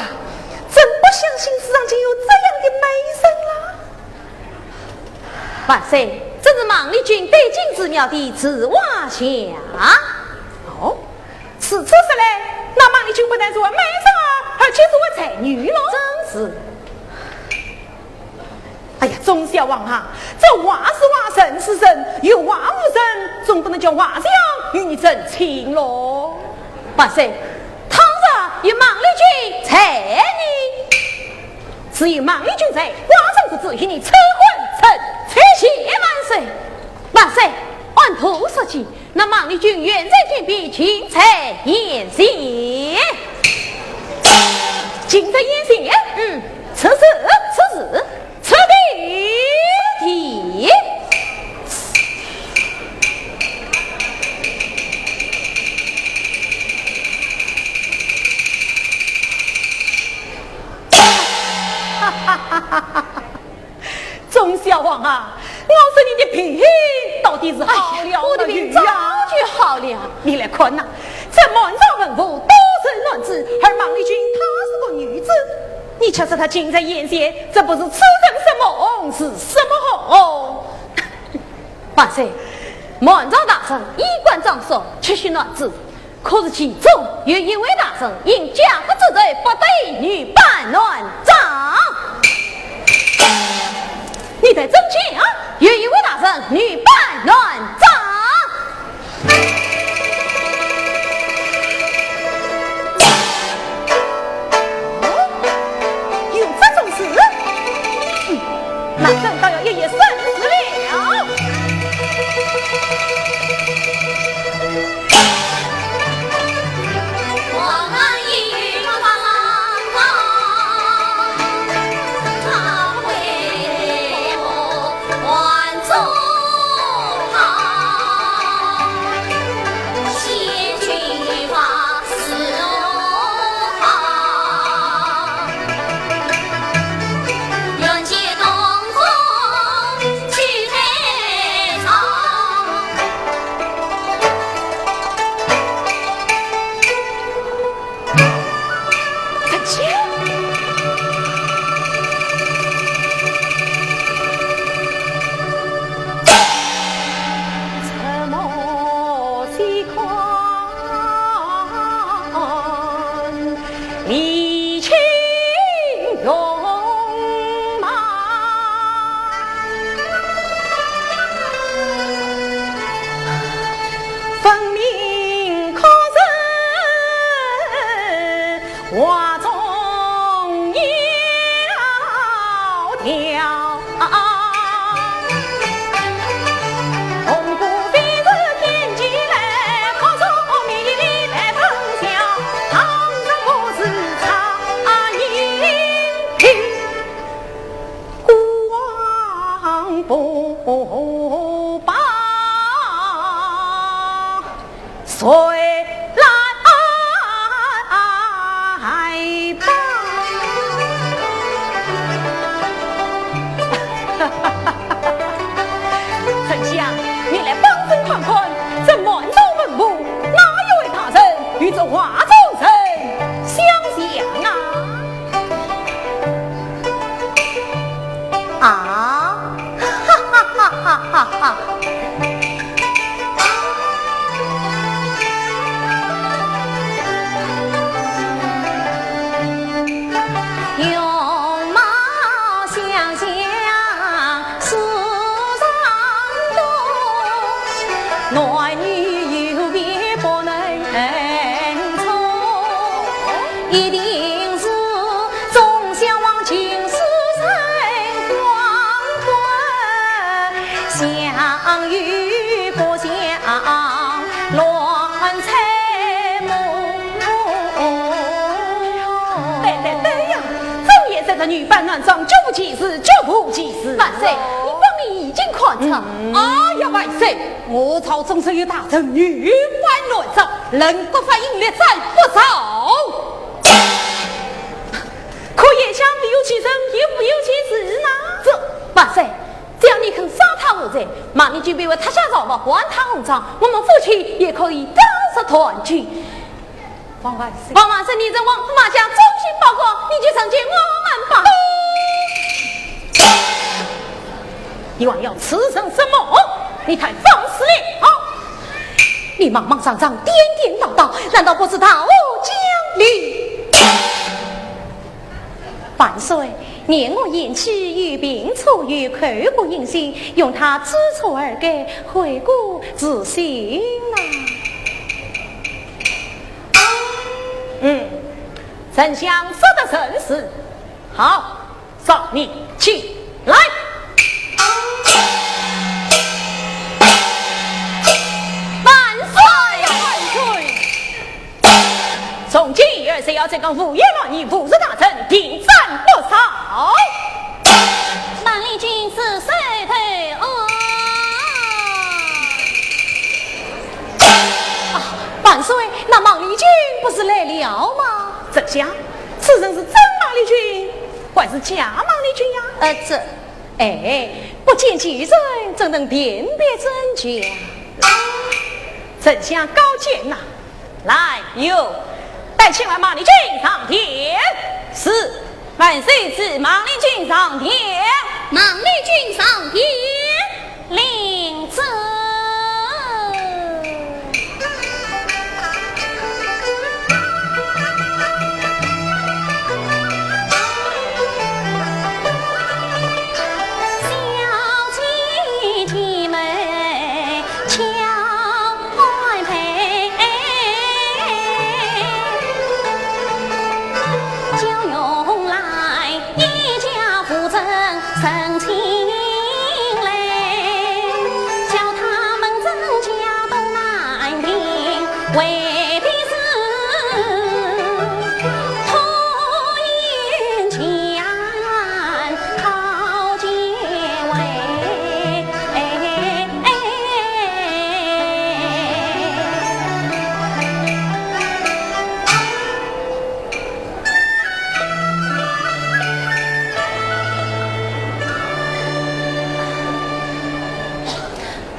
真不相信世上竟有这样的美人啦！万岁，这是孟丽君对镜之妙的自画像。哦， 如此说来，那孟丽君不但是位美人儿，而且是位才女了。正是。哎呀，忠孝王啊，这画是画，人是人，有画无人，总不能叫画像与你成亲喽。万岁，倘若有孟丽君在呢。只有孟丽君在，寡人可以与你抽婚成亲。谢万岁。万岁，按图索骥，那孟丽君远在天边，近在眼前。近在眼前？嗯。此事，此事，此地，地。 钟孝王啊，我说你的病到底是好了没有啊？哎呀，我的病早就好了。你来看呐，这满朝文武都是男子，而孟丽君她是个女子，你却说她近在眼前，这不是痴人说梦是什么哦？万岁，满朝大臣衣冠装束，皆是男子， 可是其中有一位大臣因家国之罪，不得已女扮男装。你在中间啊，有一位大臣女扮男装。哦，有这种事？嗯，那朕倒要一一审视了。 分明可是画中妖调。谁来吧？丞相，你来帮朕看看，这满朝文武，哪一位大臣与这画中人相像啊？ 啊，哈哈哈哈哈哈！容貌相像世上多，男女有别不能错，一定是 忠孝王，今世人光棍，相遇不相乱猜谜。对对对呀，真也是这女扮男装，绝无其事，绝无其事。万岁，你分明已经看穿。嗯。哎呀，万岁，我朝中只有大臣女扮男装，能够发音力再不着。 可眼下无有其人，也无有其事呢？这，万岁，只要你肯杀她何罪，孟丽君便为她下朝服，换她红装，我们夫妻也可以早日团聚。王万岁。王万岁，你这王驸马家忠心报国，你就成全我们吧。你还要痴人说梦？你太放肆了！你莽莽撞撞，颠颠倒倒，难道不知道我讲理？ 万岁，念我贤妻有病初愈，口不应心，愿她知错而改，悔过自新啊。嗯，丞相说得甚是。好，让你进来。万岁呀！万岁！从今以后，谁要再敢胡言乱语，无视大臣，定斩不赦。孟丽君是谁的哦？啊，万岁，那孟丽君不是来了吗？丞相，此人是真孟丽君，还是假孟丽君呀？呃，这……哎，不见其人，怎能辨别真假？丞相高见呐！来，有，带请来孟丽君上殿。是，万岁，旨孟丽君上殿。孟丽君上殿。领旨。小姐姐妹 巧安排，叫用来一家夫人成亲来，叫他们人家都难定，为的是拖延期限好结尾。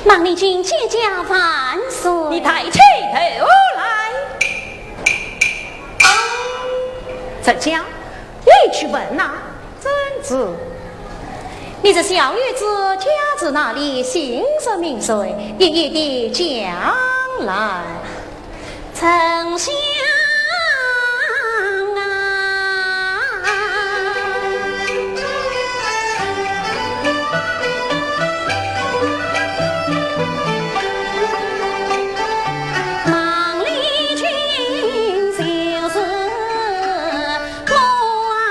孟丽君见驾万岁。你抬起头来。丞相，你去问呐。 怎知？你这小女子家住哪里，姓甚名谁，一一地讲来。丞相啊，孟丽君就是我啊，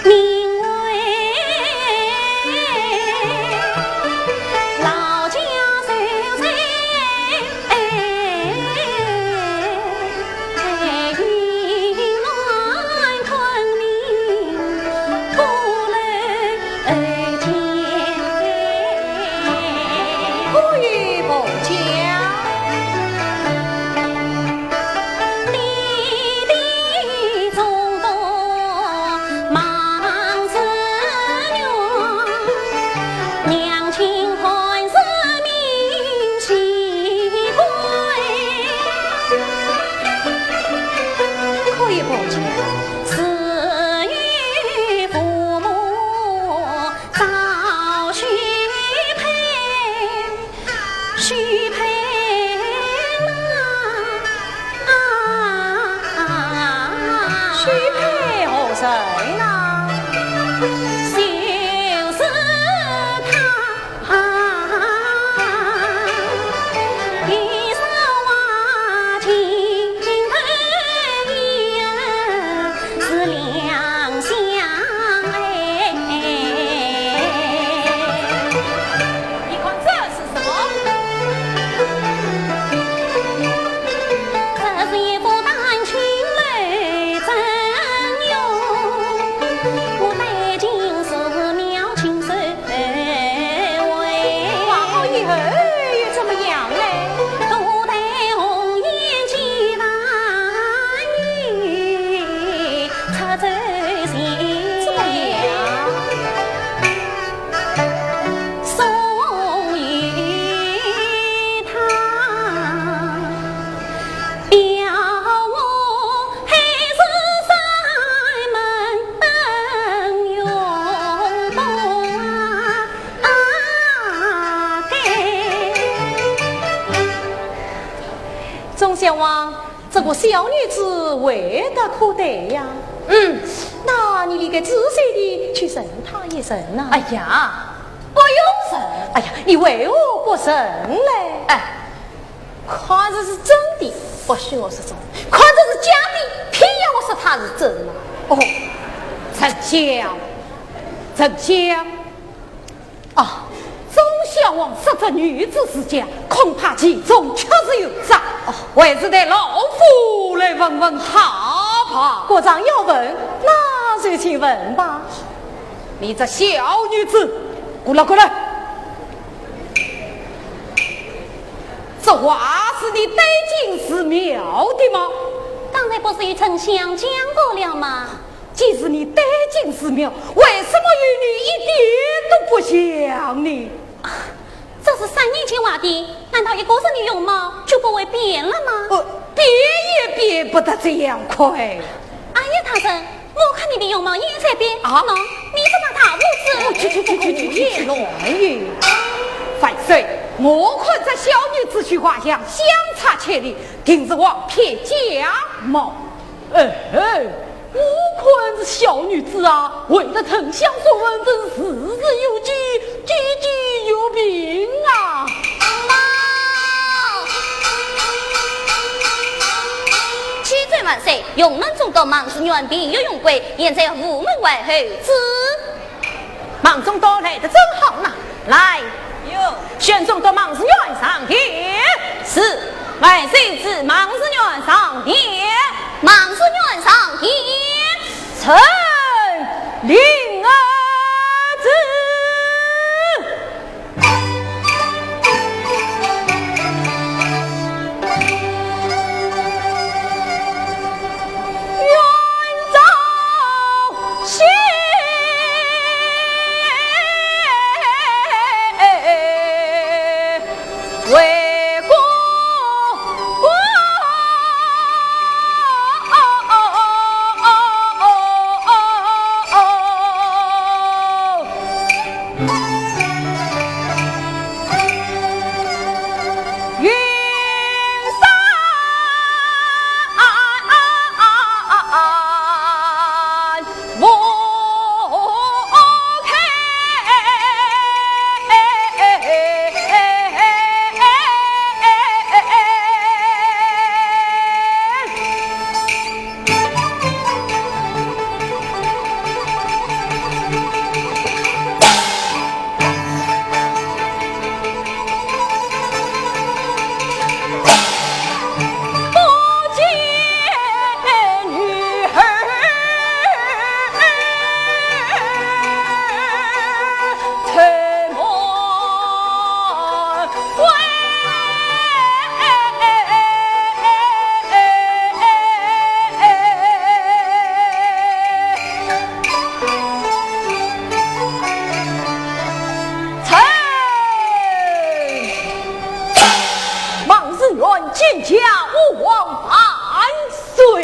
名为老家受罪，意乱吞并，不能见。可以不讲？ 你的众多孟氏女，娘亲还是名稀罕。可以不讲？自有父母 早许配，许配嘛，许配何人呐？就是他。 啊，一首啊，情投意合是两相爱。你看这是什么？这是一幅丹青楼赠哟，我带进寺庙亲手 画好以后又怎么样嘞？怎么样？众小王，这个小女子会得可待呀？嗯。那你理该仔细地去问她一问呐。哎呀，不用问。哎呀，你为何不问嘞？哎，看着是真的，不许我说真的；看着是假的，偏要我说他是真的。哦，沉香，沉香。啊，周孝王杀这女子之家，恐怕其中确实有诈。哦，还是待老夫来问问他吧。国丈要问，那就请问吧。你这小女子，过来，过来。这话是你带进寺庙的吗？刚才不是与沉香讲过了吗？ 既是你带进寺庙，为什么与你一点都不像呢？这是三年前画的，难道一个人的容貌就不会变了吗？呃，变也变不得这样快。哎呀，大人，我看你的容貌也在变。啊？喏，你这把大胡子。哦，去去去去去去去！胡言乱语。万岁，我看这小女子与画像相差千里，定是枉骗假貌。 哎嘿，我看这小女子啊，为得沉香所问，真是事事有据，句句有凭啊！启奏万岁，云门总督孟士元病愈凶归，现在午门外候旨。 孟总督来得正好呐，来。有。宣总督孟士元上殿。是，万岁旨孟士元上殿。孟士元上殿。臣领旨。孟士元见驾，吾皇万岁！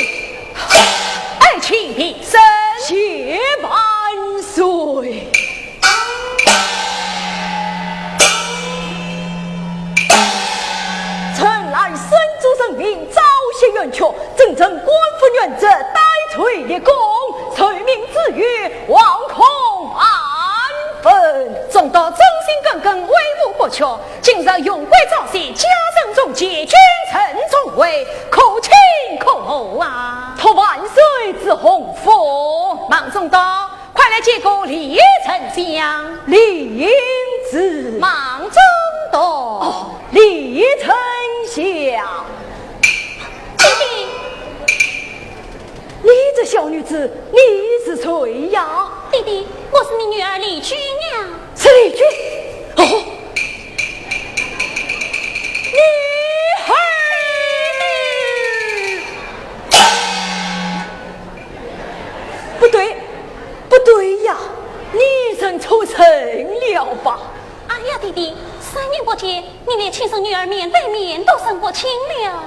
爱卿平身。谢万岁。 臣乃身主人民，昭雪圆缺，正正官复原职，戴罪立功，受命之余，惶恐万分。总督忠心耿耿，威武不屈，今日荣归昭雪，加任中举，君臣重会，可庆可贺啊！托万岁之洪福。孟总督， 快来见过李丞相。领旨。孟总督。哦，李丞相。爹爹。你这小女子，你是谁呀？爹爹，我是你女儿丽君呀。是丽君？哦，你儿。 不对，不对呀，你认错人了吧？哎呀，爹爹，三年不见，你连亲生女儿面对面都认不清了。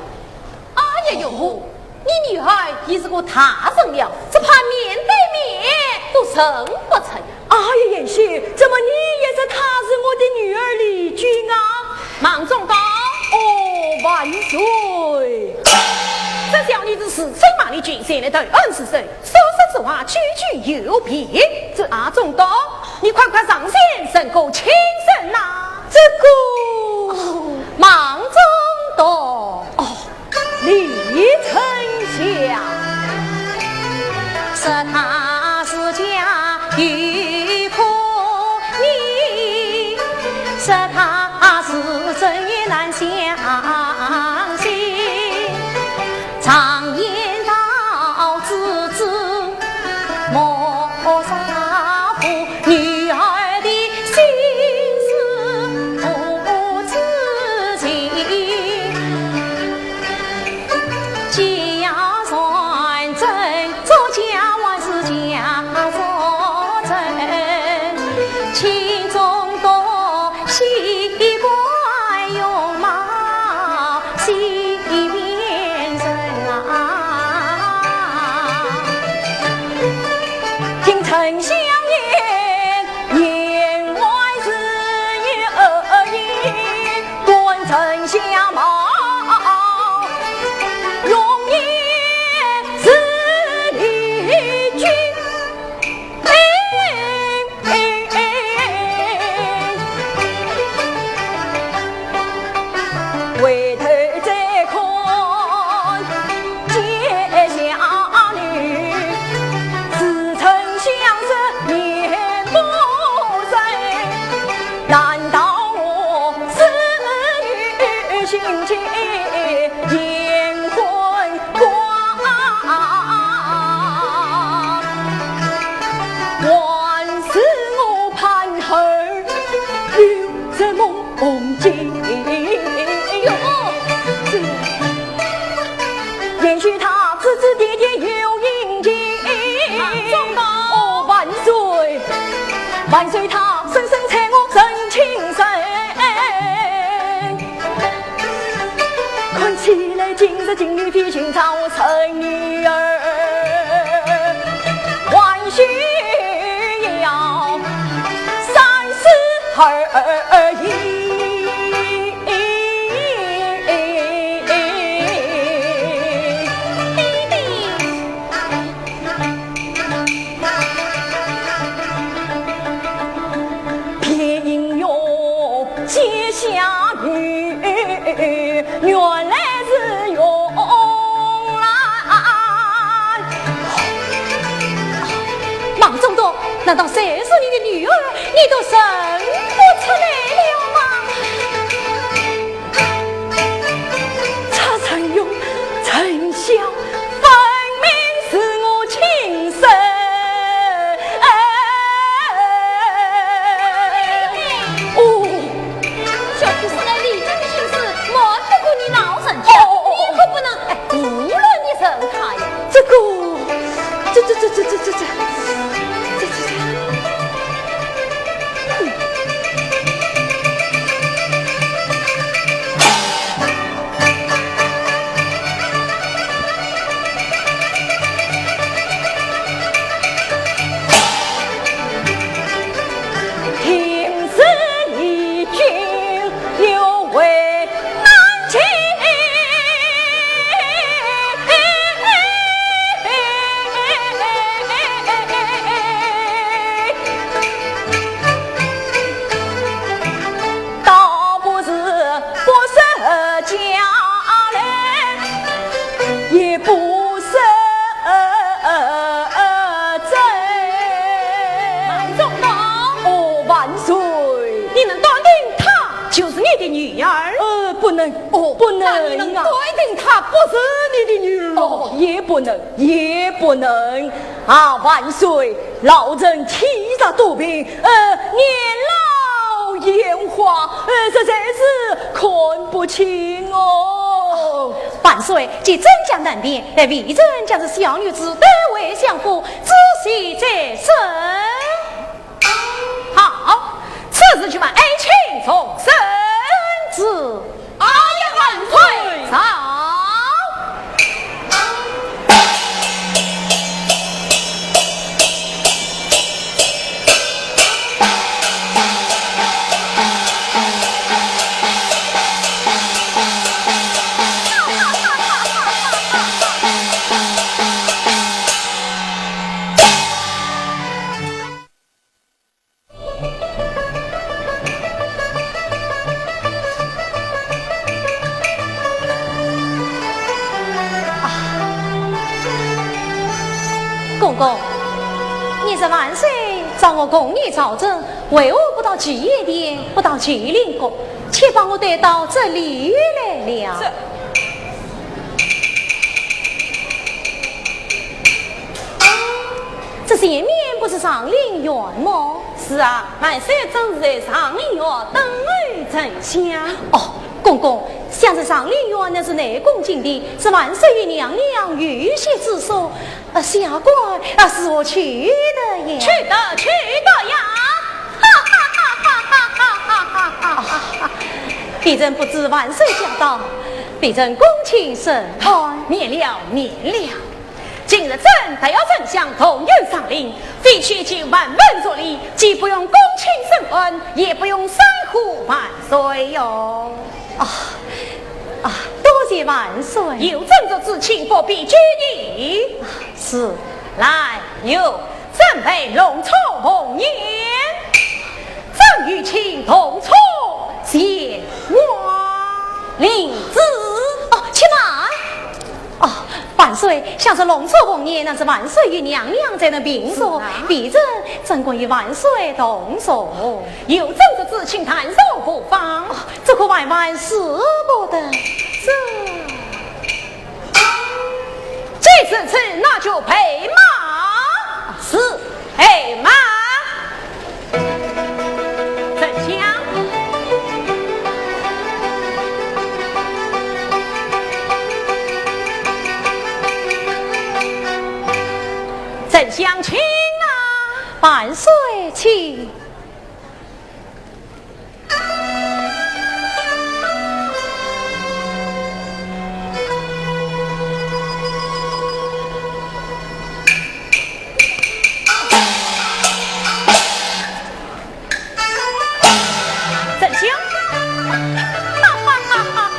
哎呀哟，你女儿已是个大人了，只怕面对面都认不出。哎呀，贤婿，怎么你也说她是我的女儿丽君啊？孟总督。哦，万岁！这小女子自称孟丽君，前来投案自首， 所说之话句句有凭。这啊，总督，你快快上前认个清人呐！这个……孟总督。哦，李丞相。只怕是真也难相信。常言道，知子莫若父，女儿的心事不知情。 家传真，做家还是假传真？情中多习惯容貌，习变人啊。听丞相言，言外之意，观丞相貌，容颜是丽君。回头再看阶下女，似曾相识面不认。难道我是女心间眼昏花？还是我盼儿有什么梦境？有，这也许他指指点点有隐情。啊，中道。哦，万岁，万岁，他深深猜我真情深。 看起来今日金陵非寻常生女儿，还需要三思而已。爹爹。 偏要阶下女，原来是容兰。孟中道，难道谁是你的女儿？你都认不出来了吗？ 蔡成勇，丞相，分明是我亲生。哦。小婿是来礼敬亲事，瞒不过你老人家，哦，哦，哦。你可不能，哎，胡乱地认他呀。这个，这，这，这，这。 倒不是不识佳人，也不识真。孟中道。哦，万岁。你能断定她就是你的女儿？呃，不能，哦，不能啊。那你能断定她不是你的女儿吗？哦，也不能，也不能。啊，万岁，老臣体弱多病，呃，年老眼花，呃，实在是看不清哦。万岁，既真假难辨，待微臣将这小女子带回相府，仔细再审。好，此事就办爱卿重圣旨。哎呀，万岁！走。 公公，你是万岁召我共议朝政，为何不到寄野店，不到麒麟阁，却把我带到这里来了？这……这前面不是长林院么？是啊，万岁正是在长林院等候丞相。哦，公公，想是长林院乃是内宫禁地，是万岁与娘娘御写之所。 啊，下官啊，如何去得呀？去得，去得呀！哈哈哈哈哈哈哈哈哈！啊，卑人不知万岁驾到，卑人恭请审案。免了，免了。今日朕特邀丞相同游长林，非去见万岁作礼，既不用恭请审案，也不用山呼万岁哟。啊，啊，多谢万岁。有朕之旨，请不必拘泥。啊， 是。来，有，准备龙车凤辇，朕有请同车前往。领旨。哦，且慢。哦，万岁，想是龙车凤辇，那是万岁与娘娘在那并坐，是啊。卑人怎敢与万岁同坐？有朕之旨，请暂坐不妨。哦，这可万万使不得。这…… 既如此，那就备马。是。备马。丞相。丞相请啊。万岁请。 丞相。哈哈哈哈哈！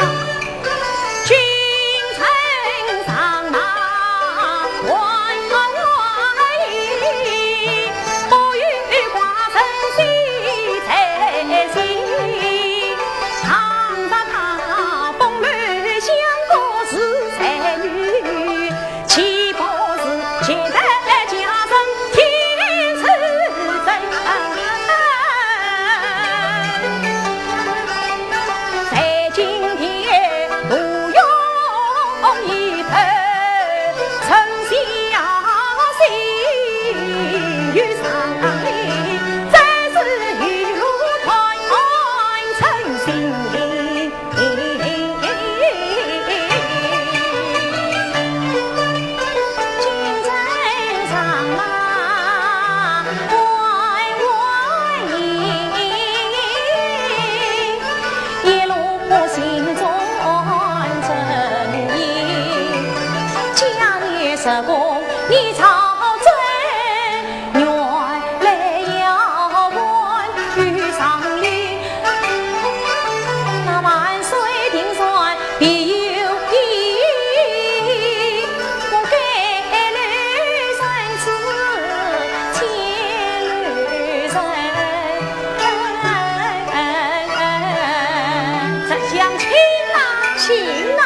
丞相请啊。请啊。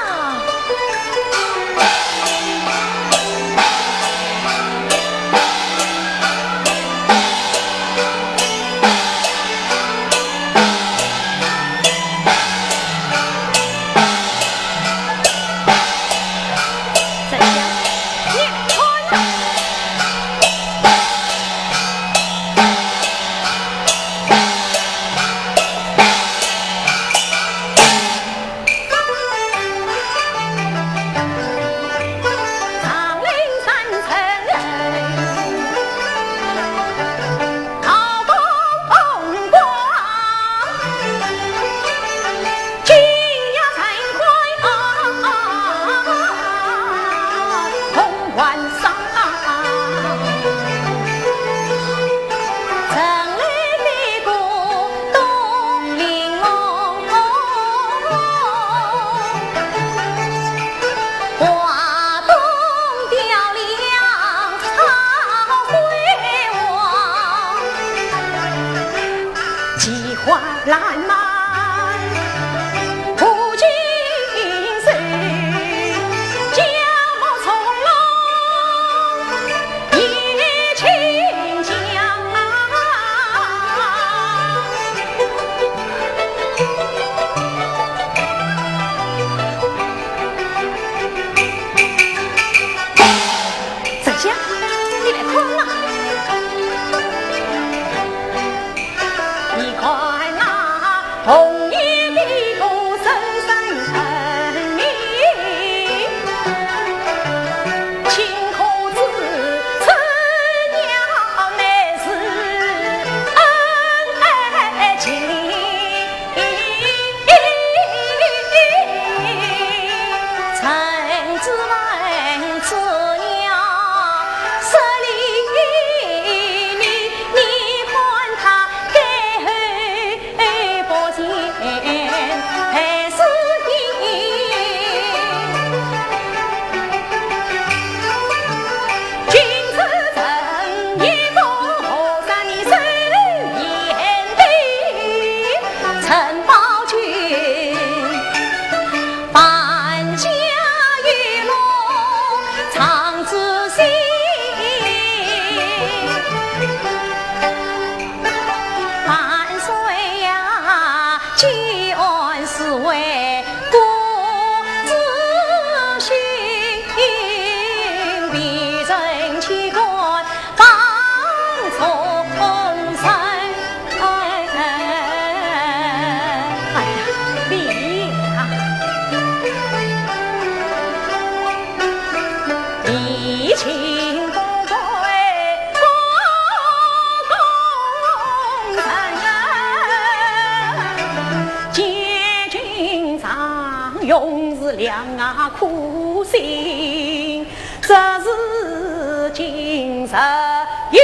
永是两眼苦心，只是今日又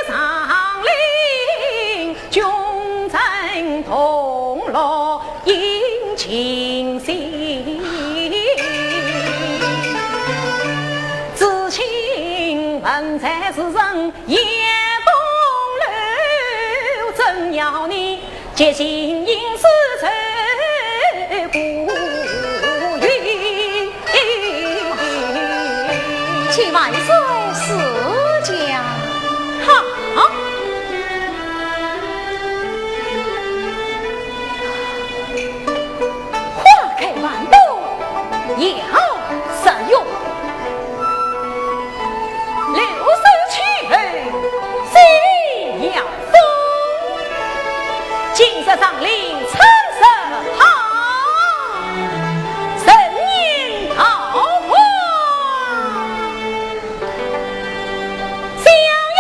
上林，穷僧同乐饮尽兴。知青文才士人也风流，怎要你 结情应是谁故意？请万岁赐教。好。花开万朵， 要实用。留守秋后心要疯，今日上林春色好，人言桃花相映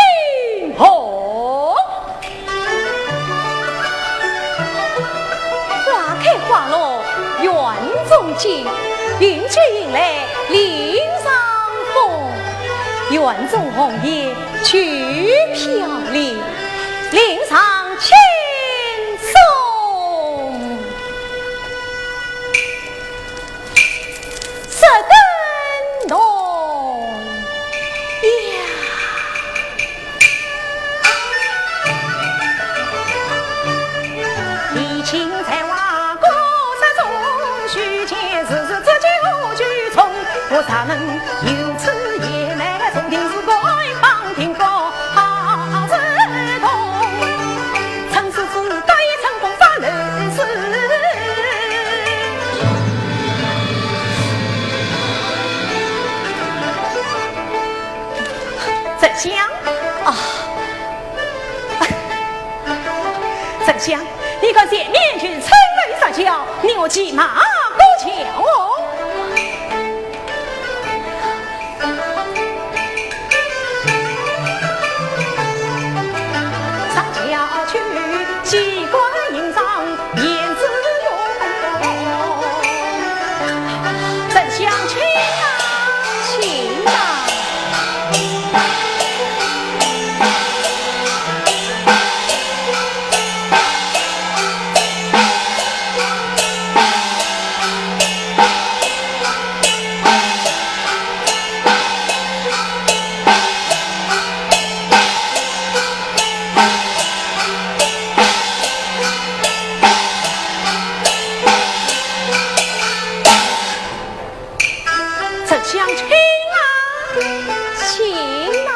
红。 花开花落院中景，云髻迎来林上风。院中红叶去飘零，林上青松 色更浓呀。怡情在花果色中，须见时时之久久重。我啥能有此也难，从定是个爱放定个 好自动，春是子，得意春风发乱时。沉香啊，沉香，你看前面有村楼杀轿，你我骑马过桥哦。 上轿去，西关迎上燕子哟。沉香请啊，请啊。 沉香请啊，请啊。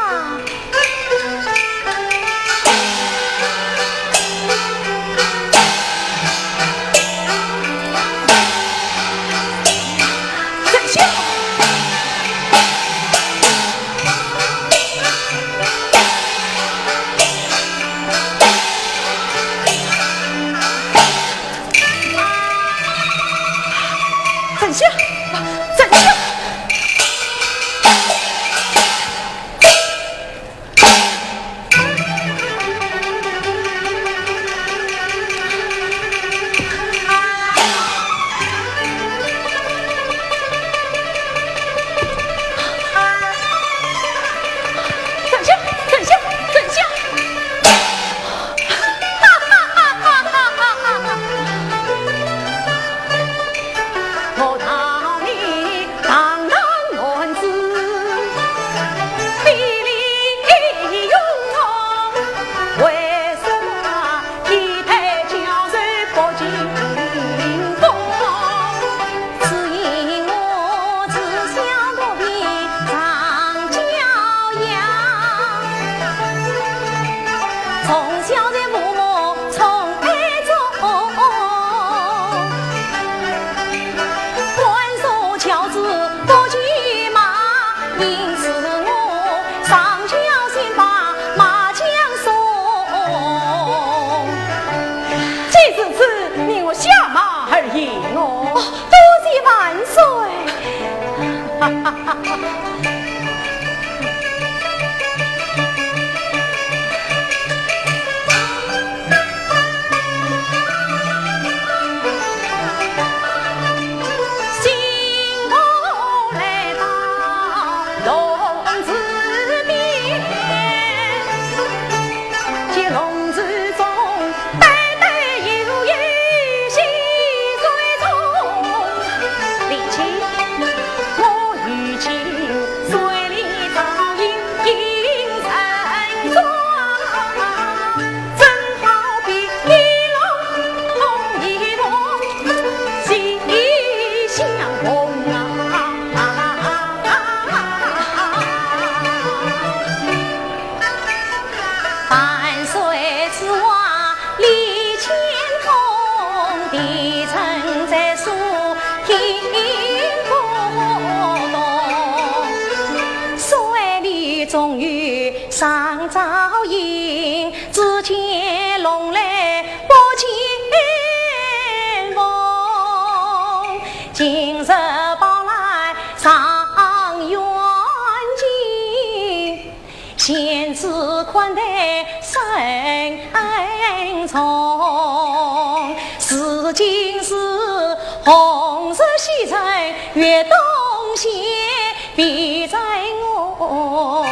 既如此，你我下马而行哦。哦，多谢万岁。帝臣在所听不懂，谁理中原上朝迎，只见龙来不见凤，今日跑来上远近。 贤侄款待甚重，如今是红日西沉月东斜，别在我，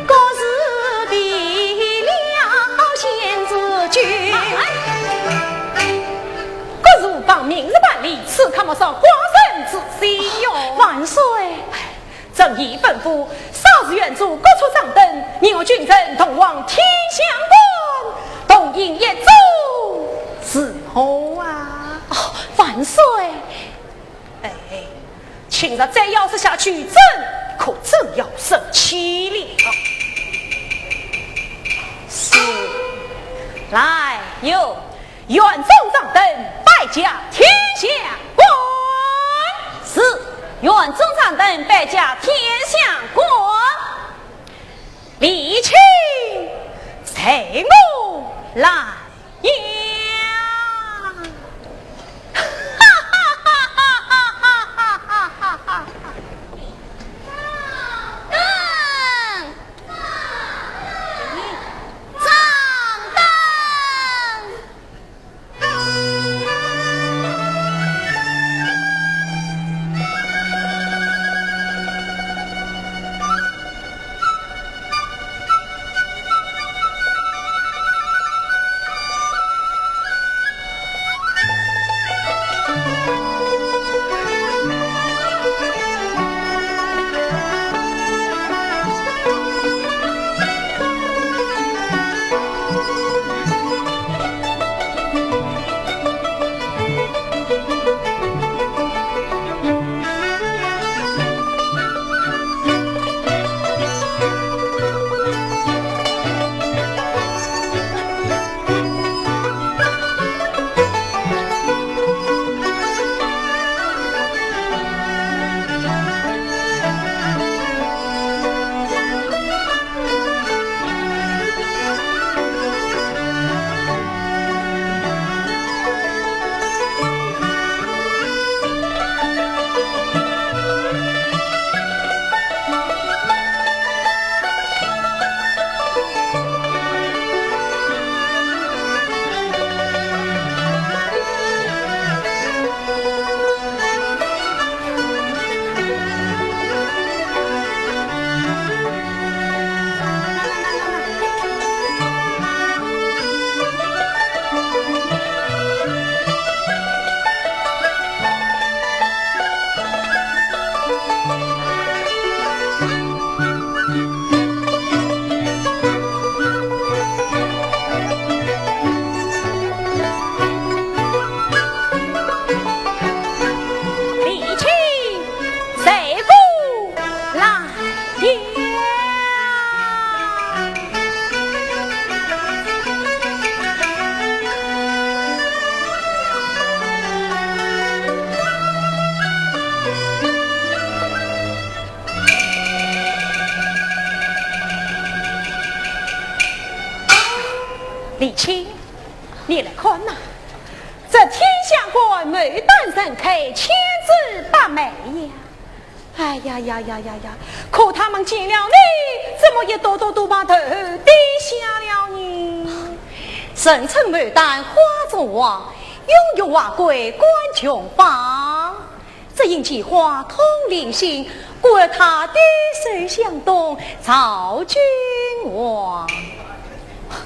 各自别了贤侄君。哎，哎，各自望明日办理，此刻莫伤寡人之心哟。万岁！ 朕已吩咐，稍时远走各处掌灯，让我群臣同往天相馆，同饮一盅如何啊？哦，万岁！哎，卿若再要说下去，朕可真要生气了。是，来，有。 远走掌灯，摆驾天相馆。是，远走掌灯，摆驾天相馆。李卿，随我来呀。哈哈哈哈哈哈哈哈哈哈哈！掌灯，掌灯。 李卿，随我来呀。 李卿，你来看呐，这天相馆牡丹盛开，千姿百媚呀。哎呀呀呀呀呀，可他们见了你，怎么一朵朵都把头低下了呢？人称牡丹花中王， 拥有华贵冠琼榜，只因其花通灵性，故而他低首向东，召君王。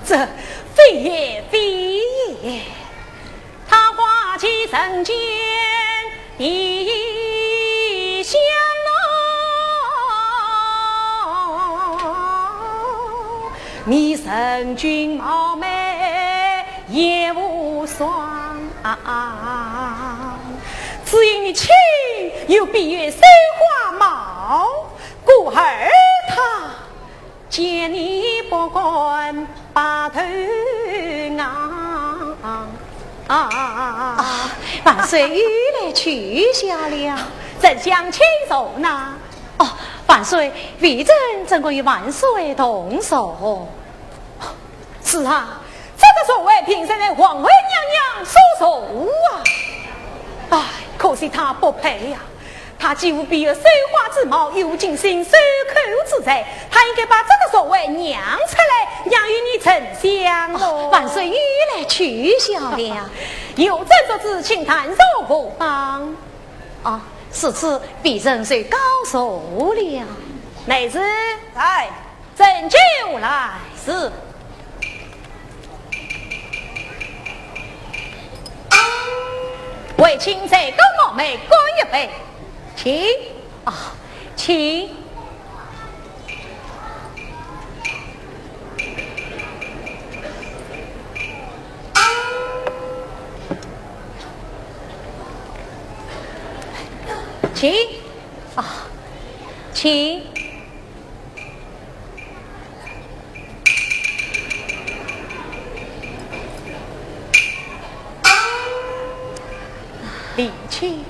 这非也非也，桃花期人间 一香浓，你人君貌美也无双。只因你卿有闭月羞花貌，故而他见你不敢把头昂。啊，万岁，御来取下了。丞相请坐呐。哦，万岁，微臣怎敢与万岁同坐？是啊，这个座位平日乃皇后娘娘所坐啊。唉，可惜她不配呀。 她既无闭月羞花之貌，又无金星守口之才，她应该把这个座位让出来，让与你丞相哦。万岁，御来取下了。有斟酌之，请暂坐何妨？啊，如此，微臣就告坐了。内侍。在。 斟酒来。是。为卿再给我们干一杯。请。啊，请。请。啊，请。 李清，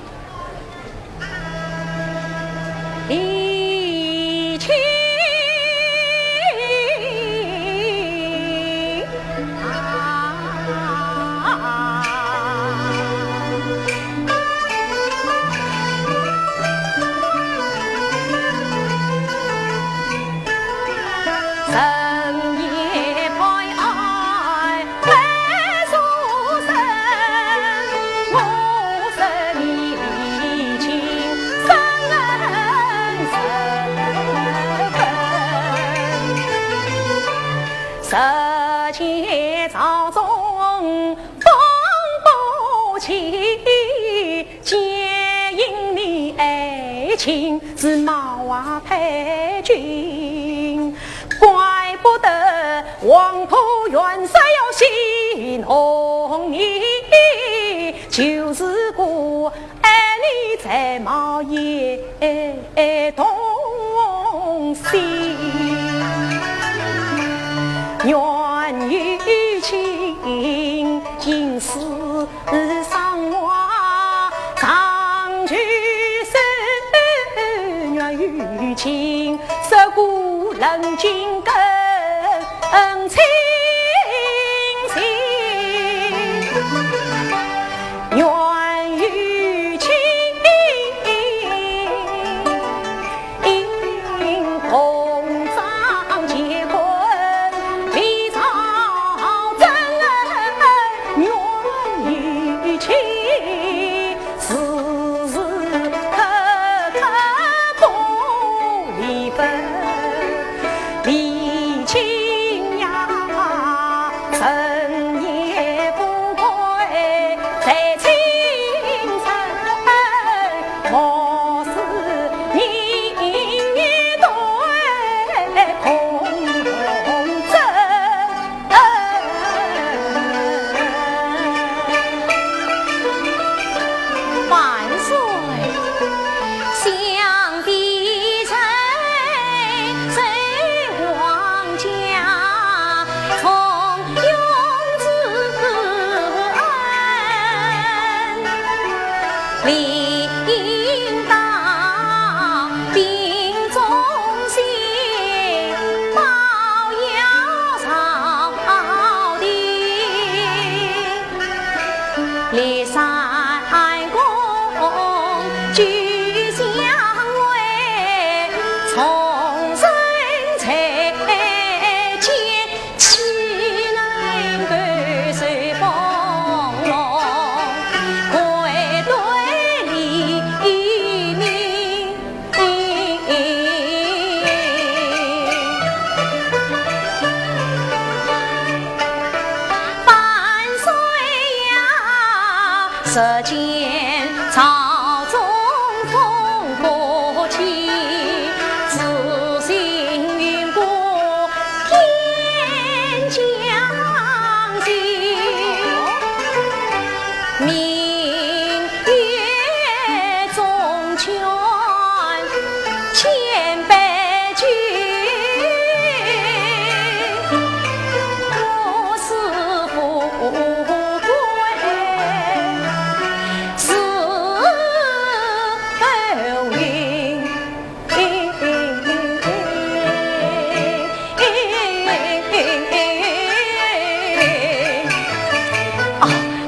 李清。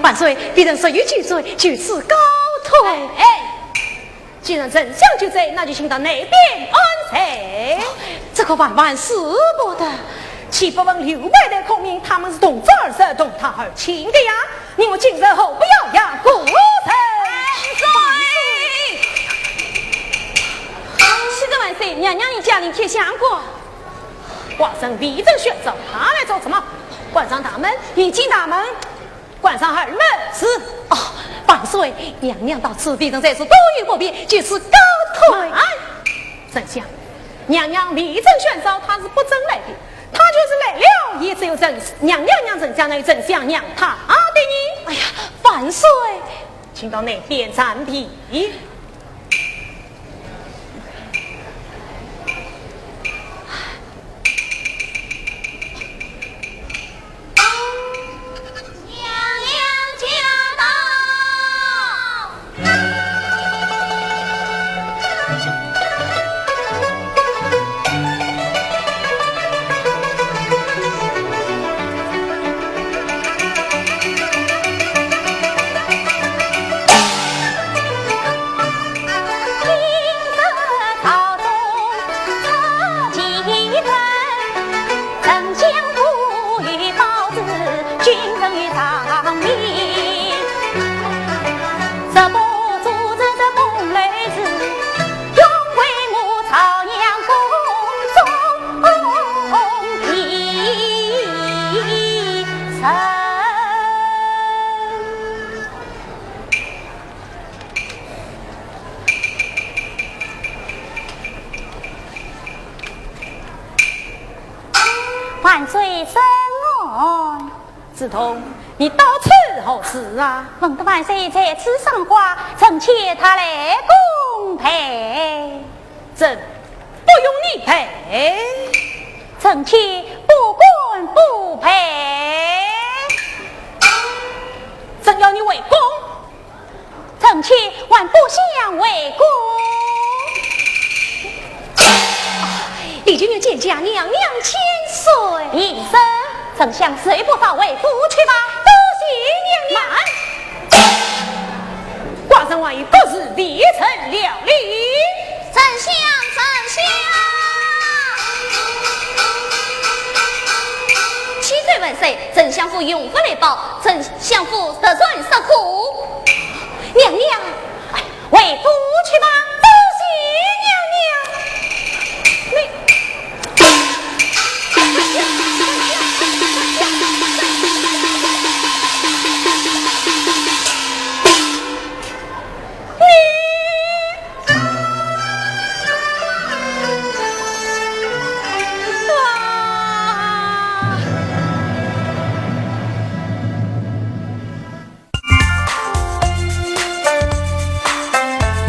万岁，微臣实有酒醉，就此告退。哎，既然丞相酒醉，那就请到内边安睡。这可万万使不得。岂不闻刘备的孔明，他们是同桌而食，同堂而寝的呀？你我今日何必要养故人？万岁！启奏万岁，娘娘已驾临天下过。寡人微臣宣召，他来做什么？关上大门。已进大门。 关上二门。是。哦，万岁，娘娘到此，微臣在此多有不便，就此告退。慢，丞相，娘娘微臣宣召，她是不准来的。她就是来了，也只有丞，娘娘让丞相来，丞相让她的呢。哎呀，万岁！请到内边暂避。 万岁圣安。梓童，你到此何事啊？闻得万岁在此赏花，臣妾特来奉陪。 朕不用你陪。臣妾不敢不陪。朕要你回宫。臣妾还不想回宫。啊，你就要见驾，娘娘千岁。平身，丞相受不着，回府去吧。多谢娘娘。慢。 寡人还有国事未曾料理。丞相，丞相！启奏万岁，丞相府用不来报，丞相府突然失火。娘娘，哎，回府去吧。多谢娘娘。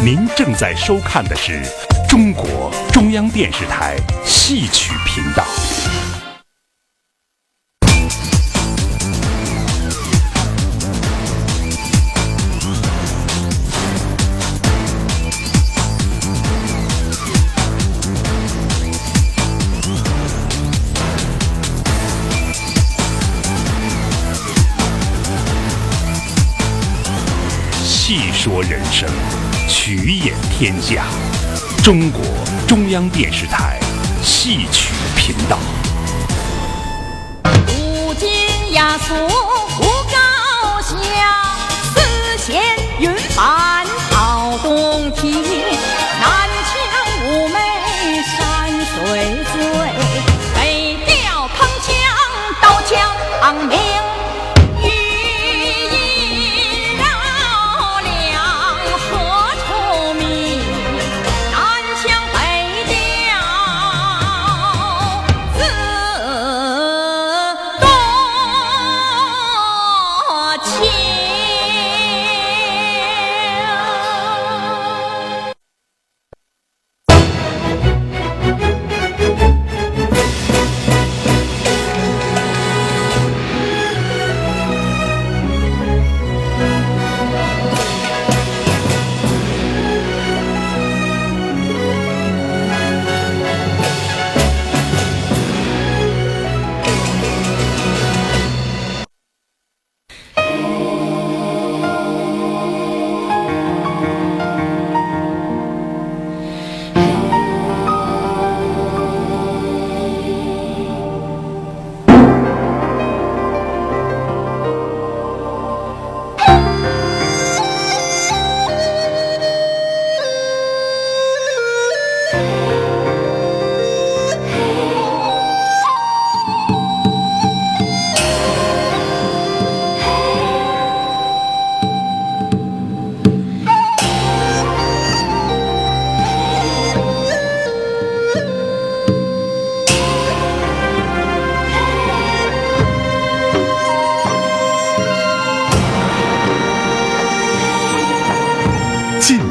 你 您正在收看的是中国中央电视台戏曲频道。 戏说人生，曲演天下。中国中央电视台戏曲频道。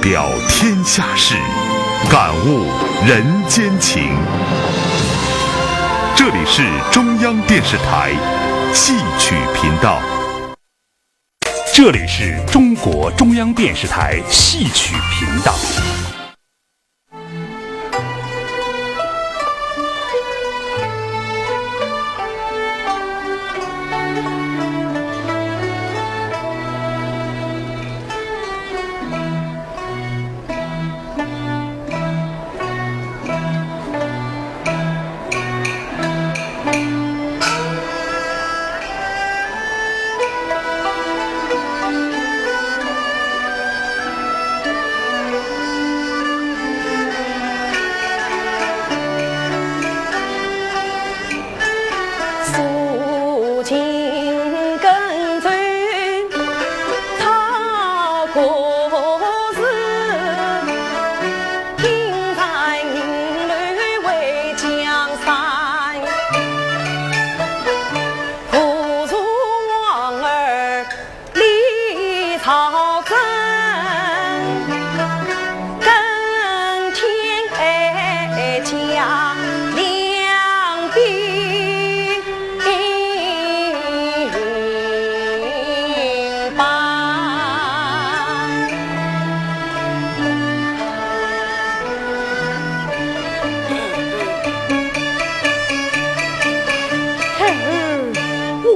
聊天下事，感悟人间情。这里是中央电视台戏曲频道。这里是中国中央电视台戏曲频道。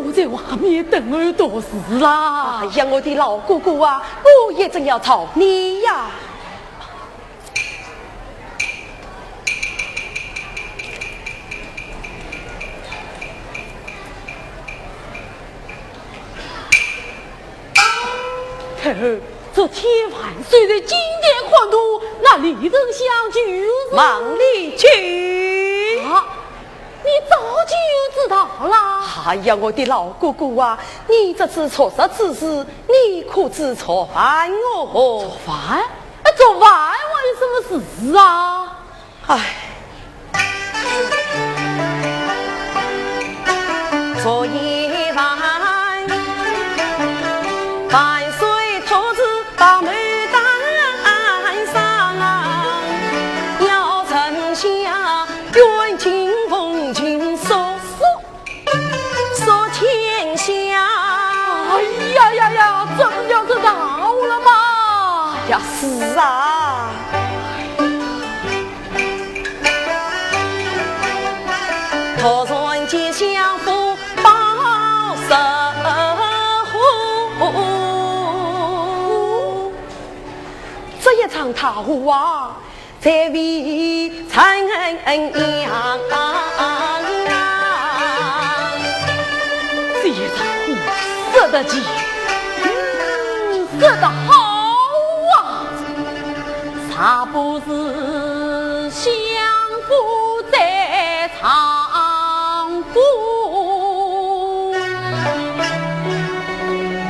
我在外面等候多时啦。哎呀，我的老哥哥啊，我也正要找你呀。 太后，昨天晚虽然金殿欢度，那里曾相聚？孟丽君。啊，你早就知道啦。哎呀，我的老哥哥啊，你这次出入之事，你可知昨晚哦？昨晚？啊，昨晚我有什么事啊？ 唉。昨夜晚，万岁特制把牡丹上，邀丞相远近奉亲送。 说天下。哎呀呀呀，这不就是他了吗？哎呀，是啊。突然间相府报失火，这一场大火啊， 在未曾扬。这一场火说得急，嗯，说得好啊！若不是相府在场鼓，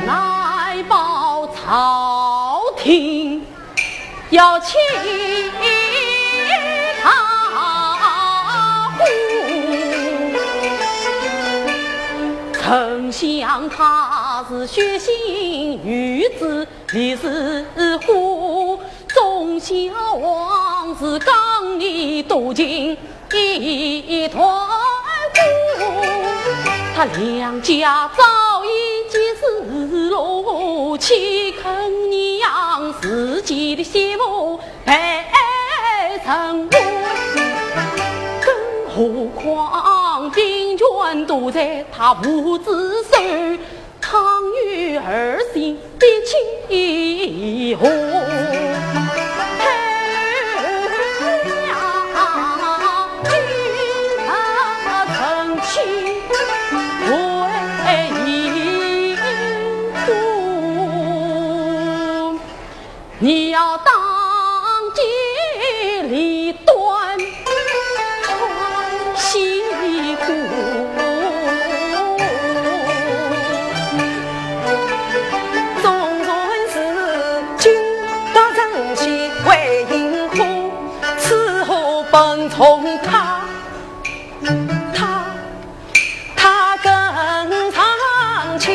难保朝廷 要起大火。丞相他是血性如子，烈似火，忠孝王是刚烈多情 一团火。他两家早已结死路，岂肯让自己的媳妇被人污？更何况兵权都在他父子手， 倘有二心必起祸。你要当机立断，穿西裤。纵然是君到人前为引火，此火本从他，他 他跟上去，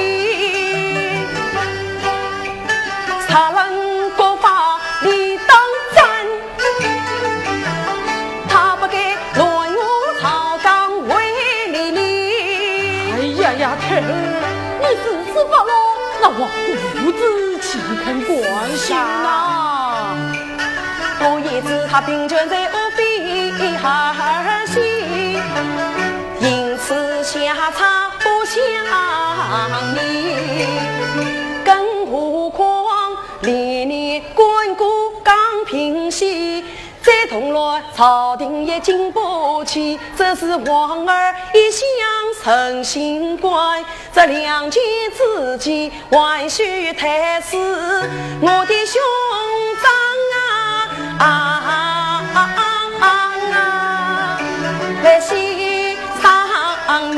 杀人国法里不知岂肯关心呐？我也知他兵权在我非儿戏，因此下策不想你。更何况历年干戈刚平息，再动乱朝廷也经不起，这是皇儿一向诚心关，这两件之计 还须太师，我的兄长啊，啊，啊，啊，啊，来欣赏你。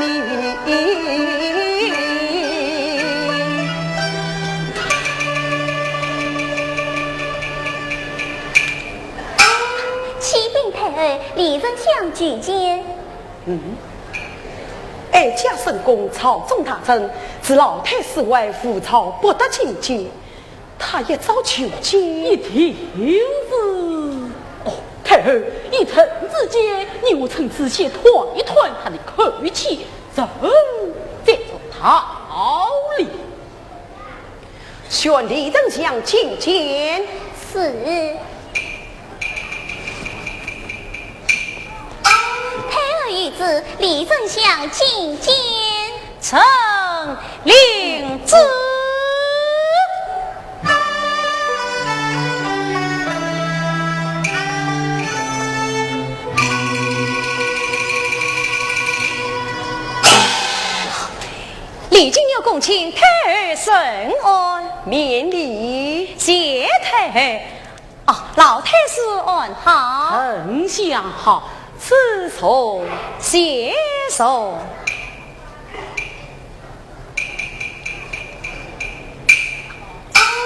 启禀太后，李丞相求见。嗯。哀家深宫朝中大臣，除老太师外，无朝不得觐见。 他一早求见。一定是。哦，太后，一阵之间，你我臣子先探一探他的口气，然后再作道理。宣李丞相觐见。是。太后懿旨，李丞相觐见。 臣领旨。李靖有恭请太后圣安。免礼。谢太后。 哦，老太师安好。丞相好，请坐。谢坐。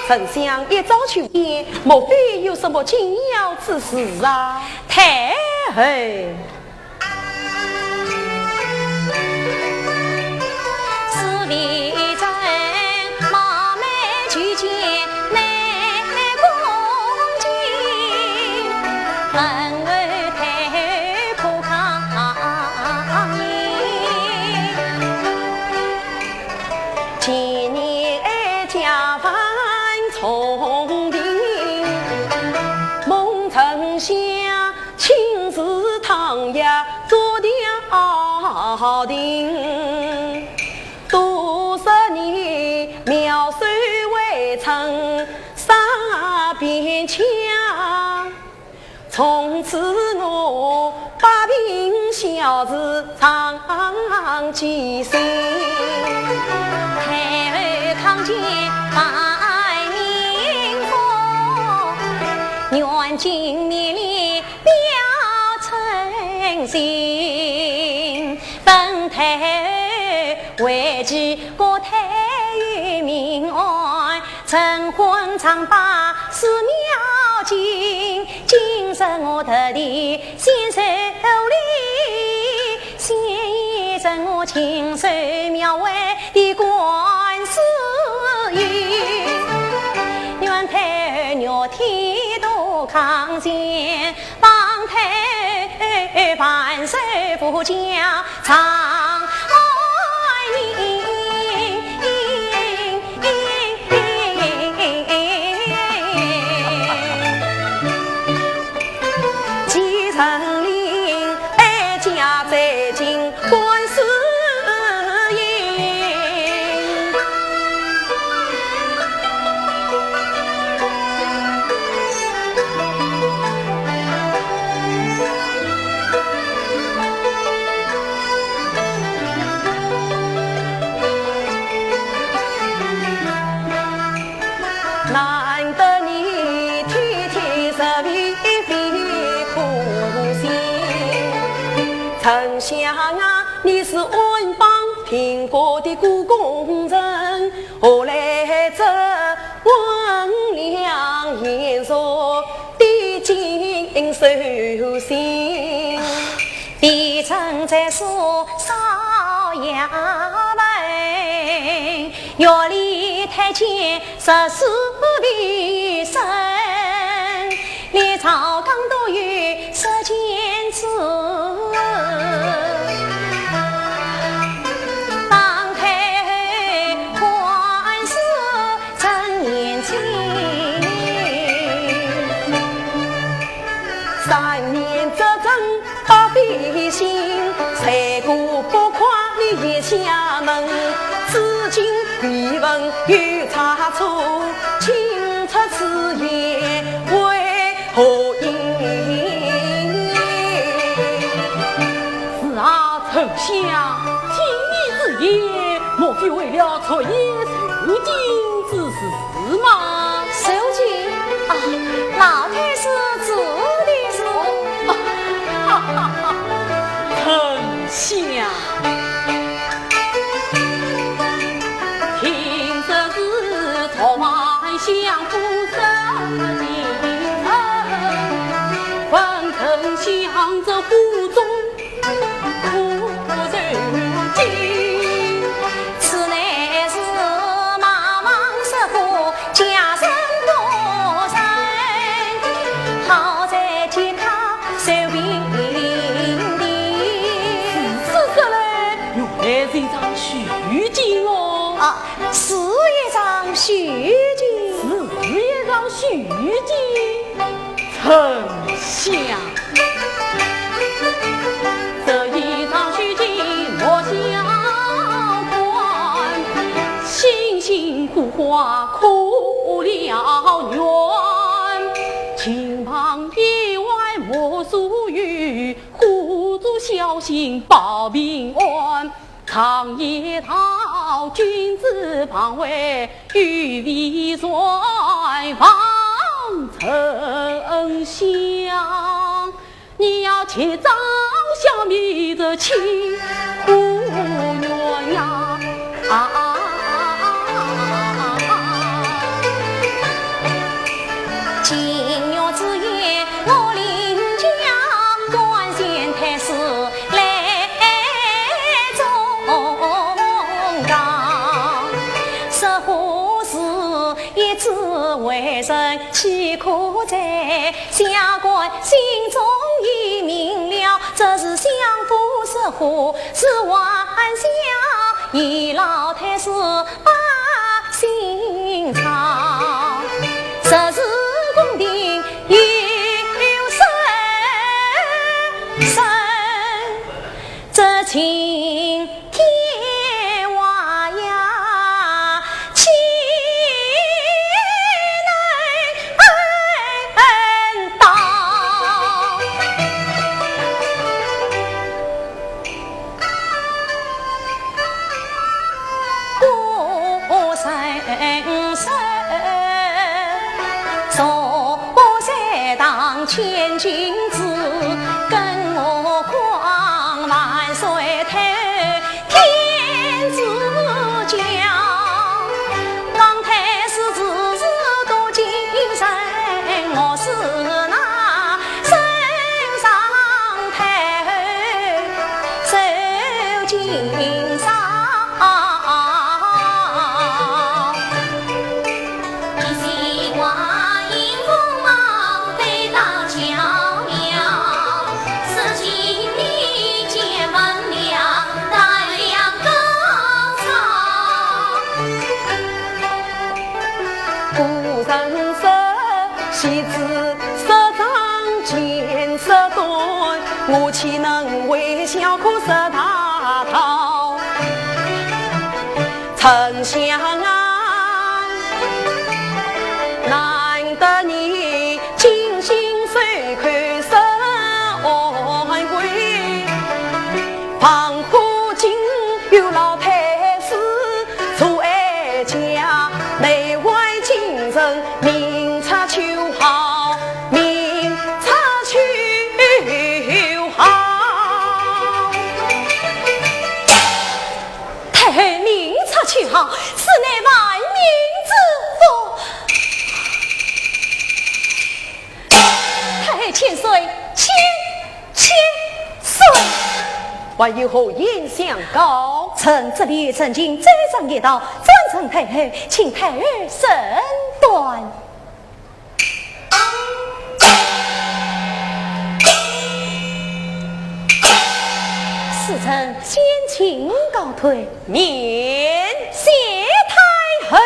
丞相一早求见，莫非有什么紧要之事啊？太后。 亲自当夜做调停，多少年妙手未曾杀边疆。从此我百病消除常记心。太后康健万民福，愿君面里 表春心，本太后为之国泰民安，晨昏长拜寺庙经，今日我特地献寿礼，献一尊我亲手描绘的观世音，愿太后玉体多康健， 望太后万寿无疆，长安人。既然令哀家再进 观世音。难得你体贴入微，费苦心。丞相啊， 你是安邦定国的苦功臣，何来这温良贤淑的锦绣心？卑臣在所少衙门， 玉里太监十四位身，连朝纲都有十间次。方太后官司真是啊，丞相，听你之言，莫非为了出言受惊之事吗？受惊？啊，老太师指的是……哦，哈哈哈，丞相。 听说是昨晚相府失情人，问丞相这府中可曾听？此乃是马房失火 家人多人，好在替他受平定。如此说来，原来是一场虚惊哦。啊，是一场虚惊。是一场虚惊。丞相。 这一场虚惊莫小看，星星火花可燎原。近旁以外莫疏远，呼诸小心保平安。常言道，君子防卫于未然。望丞相 你要切忌消灭这青火源呀！啊！金玉之言我领教，关县太师来中讲，说话是一直为人岂可在 下官心中已明了，这是相府失火是玩笑，你老太师把心操。这是宫廷有声声，这情 天王呀，岂能到？孤身受，坐在堂前君子，更何况万岁太后 天子驾，王太师时时多精神，我是那圣上太后受惊扰。 古人说，须知说长见说短，我岂能为小可说大道？ 丞相啊，难得你精心守口说安慰，防火警有老太师做哀家，内外精神明察秋毫，明察秋毫。 太后明察秋毫，此乃万民之福。太后千岁，千千岁。还有何言相告？臣这里陈情奏上一道，专呈太后，请太后审断。 使臣先行告退。免。谢太后。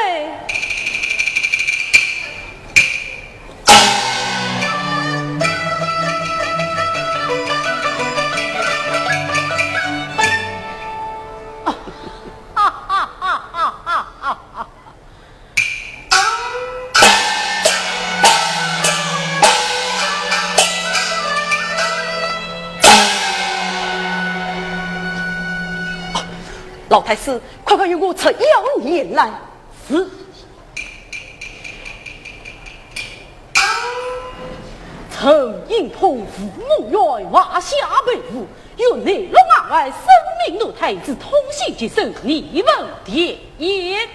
太师，快快与我出腰前来。是。陈应通父母冤，华夏被污，愿内陆外外生民堕胎，自通信接受，内文电言。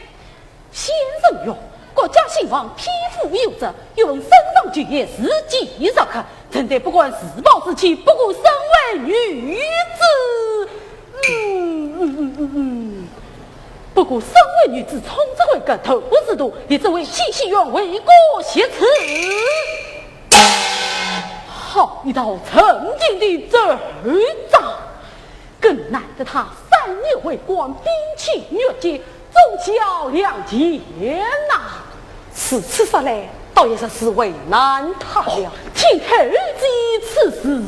先生曰：国家兴亡，匹夫有责，有人身上就有，是己若可，臣等不管自保之期，不顾身为女子。嗯，嗯，嗯，嗯，嗯。不顾身为女子，冲之为格，投之度，立之为妻，许愿为国雪耻。好一道成精的奏章！ 更难得他三年为官，摒弃越界，忠孝两全呐。如此说来，倒也是为难他了。哦，请太后旨意此事。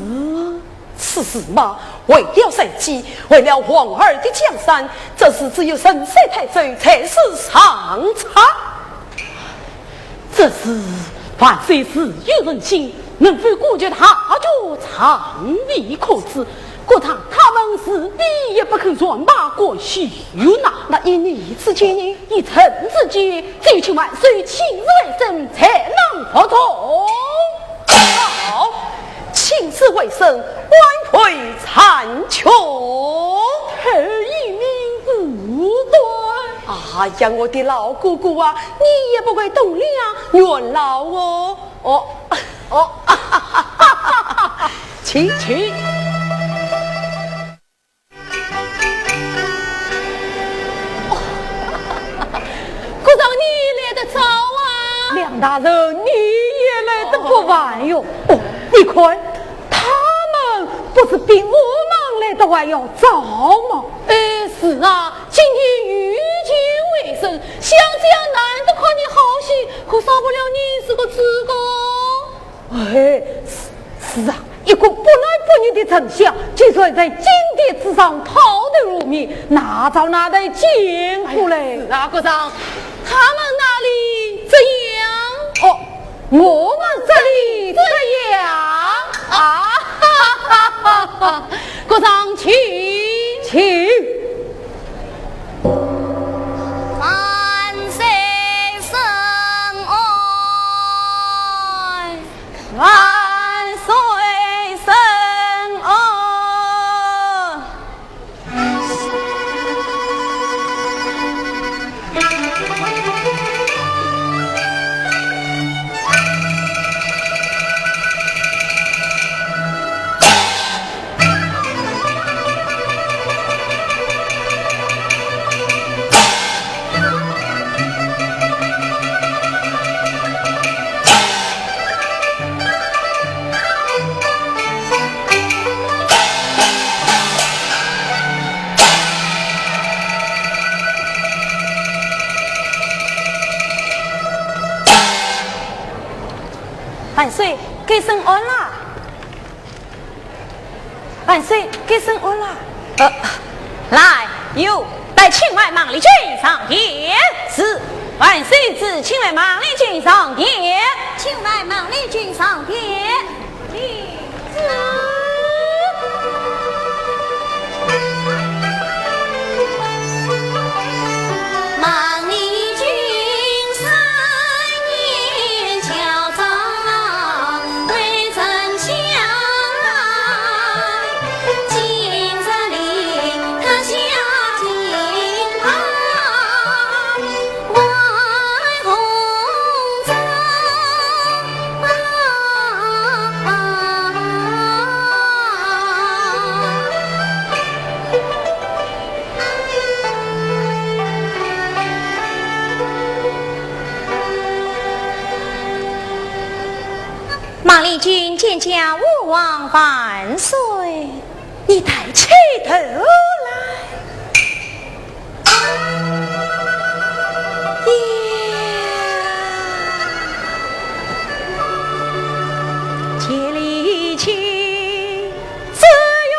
此事嘛，为了社稷，为了皇儿的江山，这事只有陈三太守才是上策。 这事万岁自有圣心，能否顾及大局尚未可知。国丈他们势必也不肯软罢国休呐。那依你之见呢？依臣之见，只有请万岁亲自为圣，才能服从。好，亲自为圣，万岁参詳。太医命无端。 哎呀，我的老哥哥啊，你也不会动了，冤枉哦。哦，哦，请。请。国丈，你来得早啊！梁大人，你也来得不晚哟。哦，你看，他们不是比我们来得还要早吗？哎，是啊， 今天御前为圣，想这样难得看你好戏，可少不了你是个主角。哎，是，是啊，一个不男不女的丞相，竟然在金殿之上抛头露面，哪招哪待见过嘞？哎，是啊，国丈，他们那里怎样？哦， 我们这里怎样？啊，哈哈哈哈！国丈，请。请。万岁圣安。万岁圣安。 万岁，该圣安啦！万岁，该圣安啦！呃，来，有，带请外孟丽君上殿。是，万岁旨，请外孟丽君上殿。请外孟丽君上殿。 孟丽君见驾，吾皇万岁。 你抬起头来。呀，千里情，只用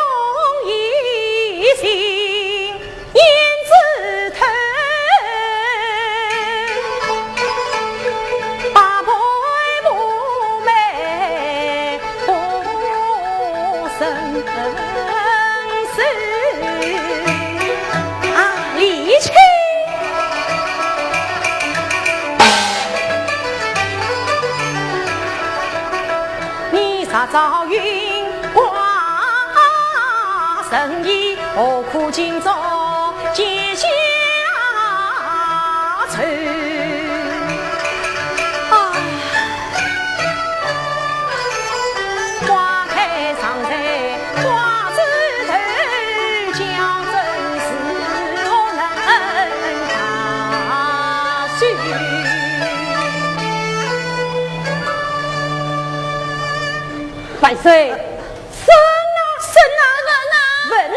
一心，胭脂透。朝云挂，人意何苦今朝结下愁。啊，花开常在花枝头，江城事，何人道尽。 万岁。什么？什么？什么？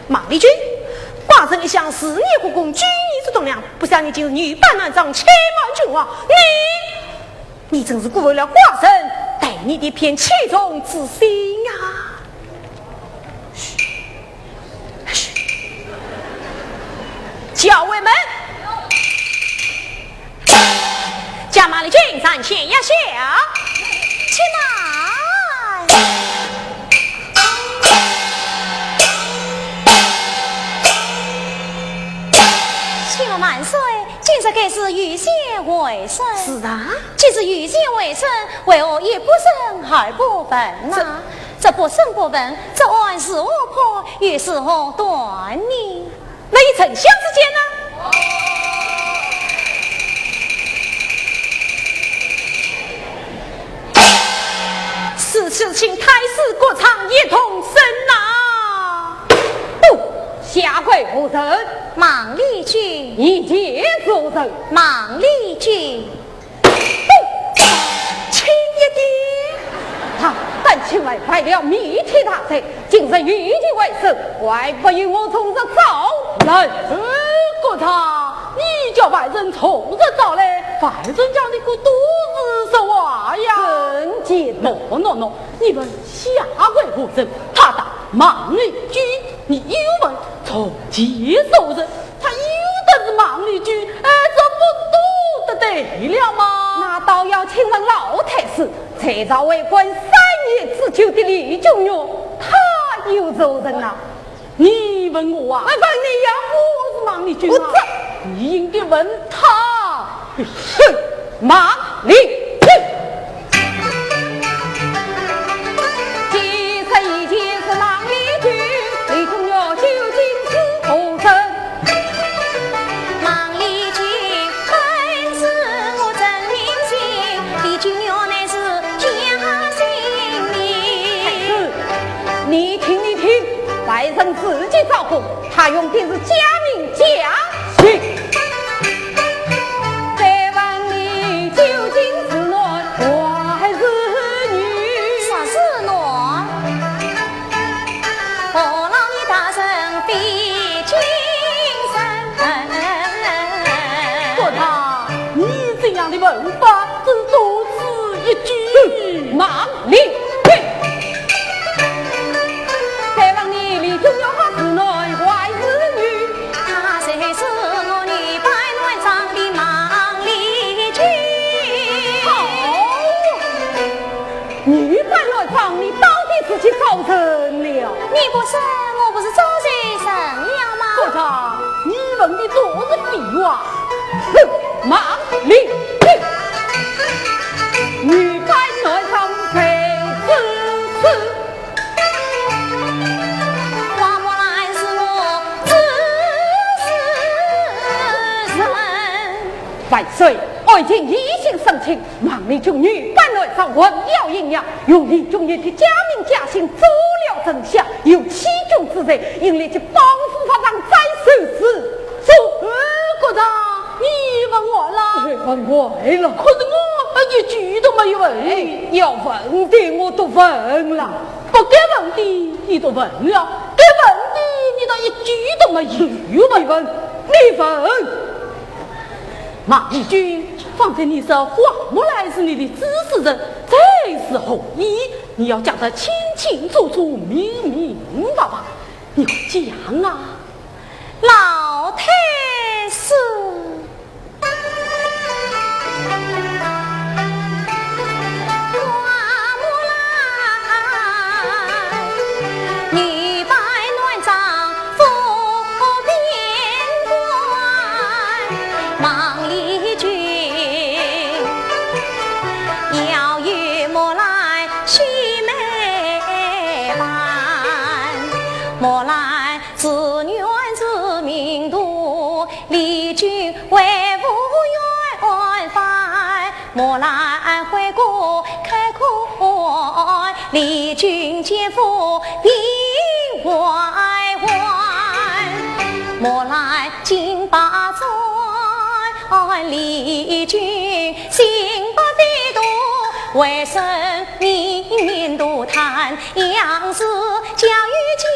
孟丽君，寡人一向视你国公，举你之栋梁，不想你竟是女扮男装，欺瞒君王。你，你真是辜负了寡人对你的一片器重之心啊！嘘，嘘，校尉们，将孟丽君上前压下。且慢。请问万岁，今日该是御前会审。是啊。既是御前会审，为何一不审二不问呐？这，这不审不问，这案如何破，又如何断呢？那依丞相之见呢？此事请太师、国丈一同审呐。不，下跪何人？孟丽君。以前何人？孟丽君。 轻一点。他本请来拜了灭天大罪，今日御前会审，还不与我从实招来？呃，国丈，你叫外人从实招来，外人家里个都是实话呀。臣见。喏，喏，喏，你问下跪何人？他答孟丽君，你又问从前何人？ 他又得是孟丽君，哎，这不多得得了吗？那倒要请问老太师，在朝为官三年之久的李君玉，他又是何人啊？你问我啊？哎，问你呀。我是孟丽君啊。我这，你应该问他。哼，孟丽君。 既是，既是孟丽君，李君玉究竟是何人？孟丽君本是我真名姓，李君玉乃是假姓名。太师，你听，你听，外人自己招供， 他用的是假名假姓。再问你究竟是男还是女？啥是男？何劳你大人费精神？国丈，你这样的问法，真多此一举。哼，孟丽君。 再问你，李君玉是男还是女？她就是我女扮男装的孟丽君。好，女扮男装，你到底是去招谁了？你不说，我不是招谁人了吗？国丈，你问的都是废话。哼，孟丽君，女扮男装谁知此？ 花木兰是我主事人。万岁，案情已经审清，孟丽君女扮男装，混了阴阳，用李君玉的假名假姓做了丞相，有欺君之罪，应立即绑赴法场斩首示众。呃，国丈，你问我了？哎，问我了。可是我，呃，一句都没有问你。哎，要问的我都问了。 不该问的你都问了，该问的你倒一句都没有问。你问，你问。孟丽君，方才你说花木兰是你的主事人，这是何意？你要讲得清清楚楚、明明白白，你快讲啊！老太师。丽君为无缘返，木兰回过开口问，丽君见父病危危。木兰金把转，丽君心不飞动，回身面面独叹。 杨氏教育艰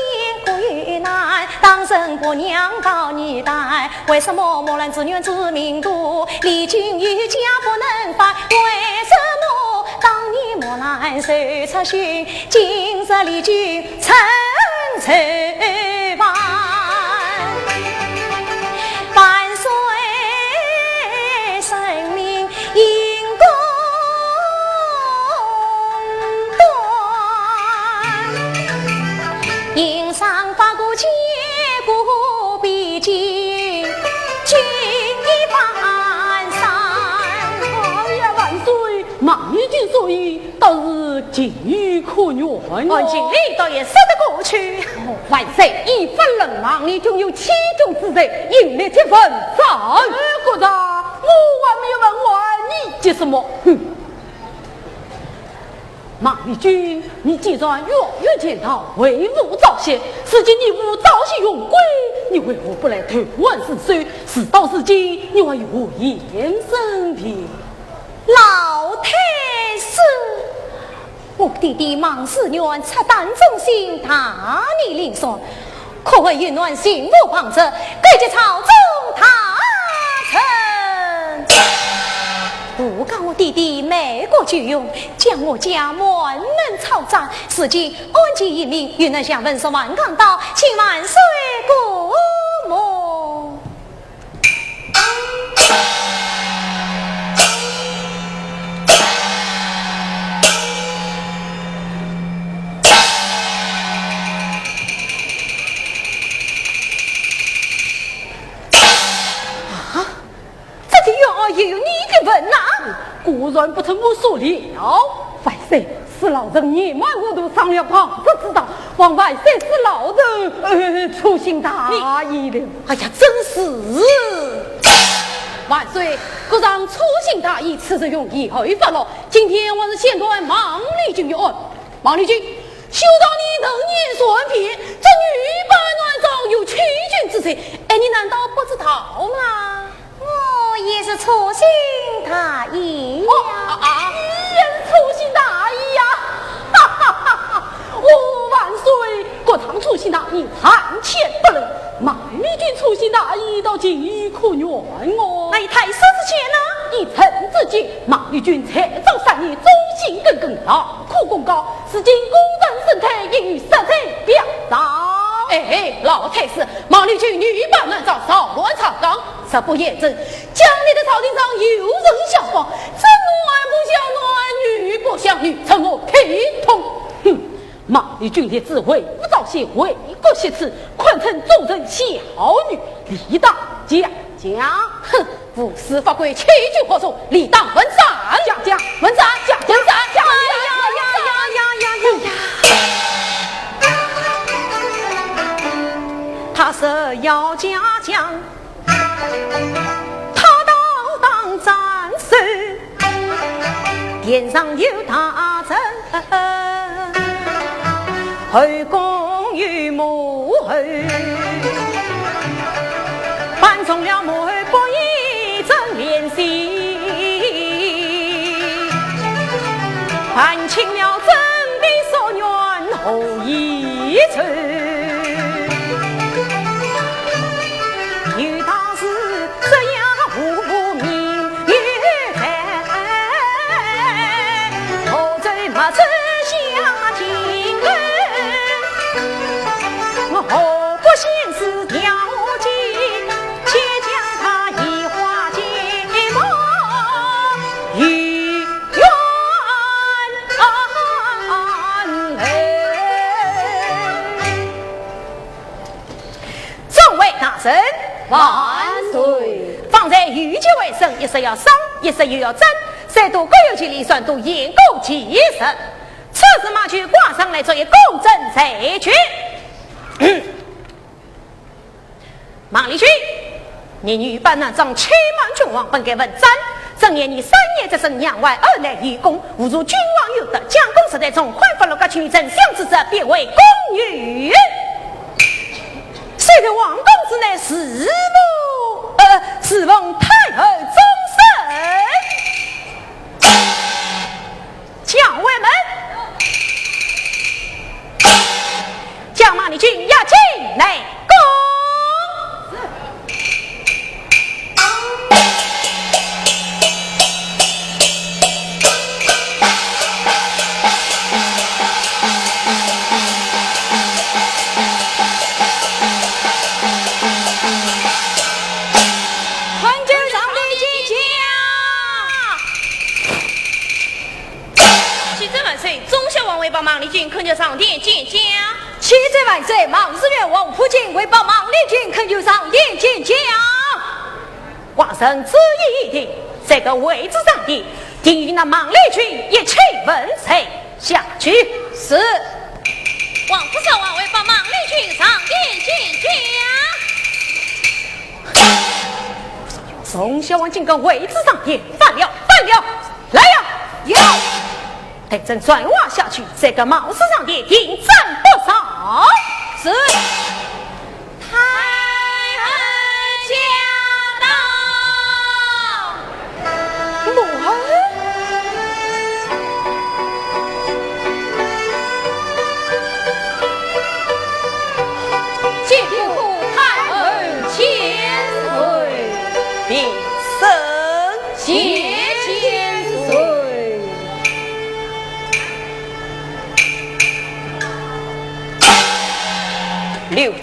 苦又难，当成婆娘到你担。为什么木兰自愿自命途，丽君有家不能返？为什么当年木兰受出刑，今日丽君成罪犯？万岁圣明，因果 断。因伤发过，结果必尽，君已犯上。哎呀，万岁，孟丽君所言倒是情有可原哦。按情理倒也说得过去。哦，万岁，已发冷，孟丽君有欺君之罪，应立即问斩。哎，国丈，我还没有问完，你急什么？哼！ 孟丽君，你既然远远潜逃，为父早些，如今你父早些荣归，你为何不来投案自首？事到如今，你还有何颜色面？老太师，我弟弟孟士元赤胆忠心，大义凛然， 可恨有难，心无旁骛，勾结朝中大臣，诬告我弟弟卖国求荣，将我家满门抄斩。如今安全已明，有难向文书万讲道，请万岁过目。 啊，这个冤案也有你的份呐！果然不出我所料。万岁， 是老臣年迈糊涂，上了旁氏之当，望万岁恕老臣，呃，粗心大意了。哎呀，真是！万岁，国丈粗心大意，此事容后发落。今天还是先断孟丽君一案。孟丽君，休道你能言善辩，这女扮男装有欺君之罪，哎，你难道不知道吗？ 我也是粗心大意呀。哦，啊，啊，你也是粗心大意呀！哈哈哈哈！哦，万岁，国丈粗心大意，尚且不论，孟丽君粗心大意倒情有可原哦。那以太师之见呢？以臣之见，孟丽君罪状三年，忠心耿耿，劳苦功高，如今功成身退，应予赦罪表彰。哎，老太师，孟丽君女扮男装，扰乱朝纲， 实不严正，将来的朝廷上有人效仿，这男不孝，男女不祥，女成何体统？哼，孟丽君立志为父早些，为国惜子，堪称忠臣孝女，理当奖奖。哼，无视法规，欺君惑众，理当问斩。讲讲，问斩，讲讲，讲讲。哎呀呀呀呀呀呀呀！他是要讲讲 他倒当斩首，殿上有大臣，后宫有母后，搬从了母后不义真怜惜，搬亲了真的所愿何以酬？ 有道是这样无名有罪，何罪莫走下情人？我何不先是条件，且将他移花接木，以 冤枉。众位大臣，万岁！方才有急未审，一说要商，一说又要争，三度各有其理，三度言过其实。此事嘛，就挂上来做一公正裁决。 孟丽君，你女扮男装欺瞒君王，本该问斩。正言你三年之身，让外而来有功，侮辱君王有德，将功折罪，从宽发落，革去你丞相之职，必为宫女。谁在王宫之内侍奉，呃，侍奉太后终身？将回门。 将孟丽君押进内宫。参见上殿见驾。 启奏万岁，忠孝王回报孟丽君恳求上殿见驾。启奏万岁，孟士元、王普金回报孟丽君恳求上殿见驾。王臣旨意已定，这个回旨上殿，定与那孟丽君一起问罪。下去。是。王普少王回报孟丽君上殿见驾。忠孝王竟敢回旨上殿，反了，反了！ 来呀！有！待朕传话下去，这个孟氏上殿定斩不赦。是。太后驾到！母后。见过太后千岁。平身。 谢千岁。刘备，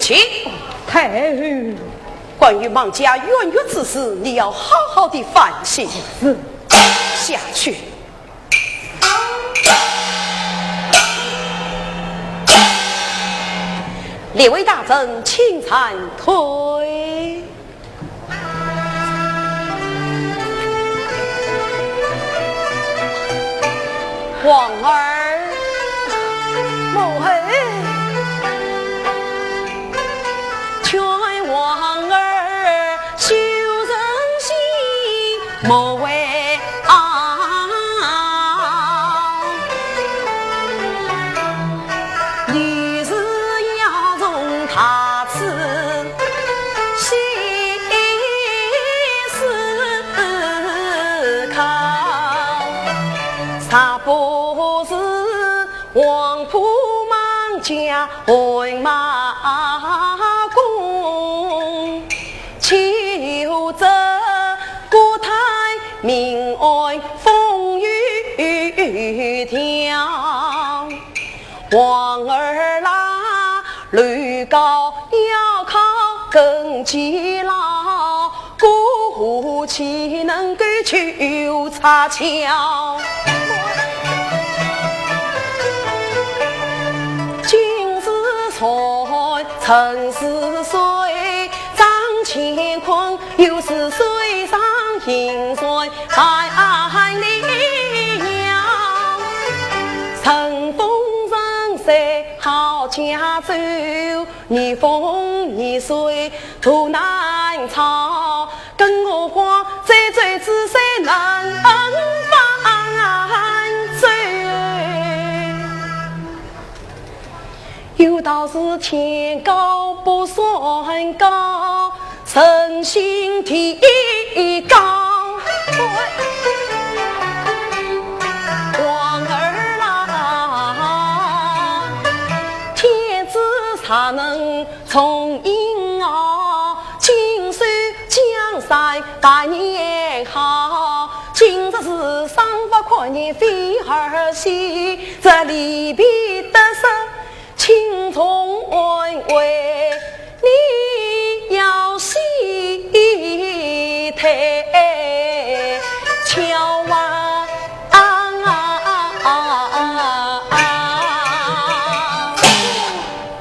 太后。关于孟家冤狱之事，你要好好地反省。是。下去。列位大臣，请暂退。 皇儿，母后，劝皇儿修身心，莫为傲。 你是要从太子心思考，若不是黄埔孟家汗马功，岂有这国泰民安风雨调。 皇儿啦，楼高要靠根基牢，过河岂能够修拆桥？今是山，曾是水，张乾坤 又是水上行船，万里洋。乘风乘水好驾舟，逆风逆水渡难潮，更何况这舟之水能泛舟？ 有道是天高不算高，人心地高。皇儿啦，天子若能从天而降， 尽收江山百年好。今日是赏罚阔年飞儿戏，这里边得失轻重安危，你要细推敲啊。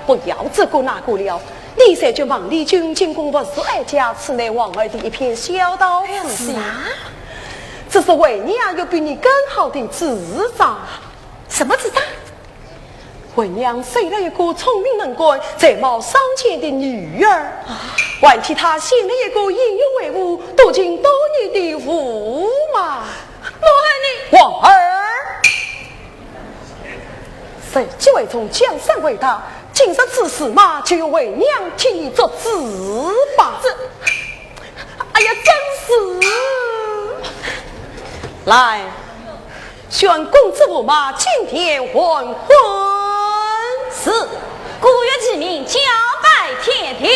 不要这个那个了， 你才叫孟丽君进宫服侍哀家，此乃皇儿的一片孝道之心。哎呀，是啊。只是为娘有比你更好的主张。什么主张？为娘生了一个聪明能干、才貌双全的女儿，还替她选了一个英勇威武、多情多义的驸马。我儿，你……王儿，谁知为从江山回答，今日此事嘛，就由为娘替你做主吧。这……哎呀，真是……来，宣公子驸马进殿完婚。是，姑爷其名，交拜天庭。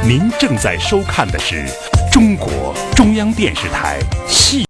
您正在收看的是中国中央电视台戏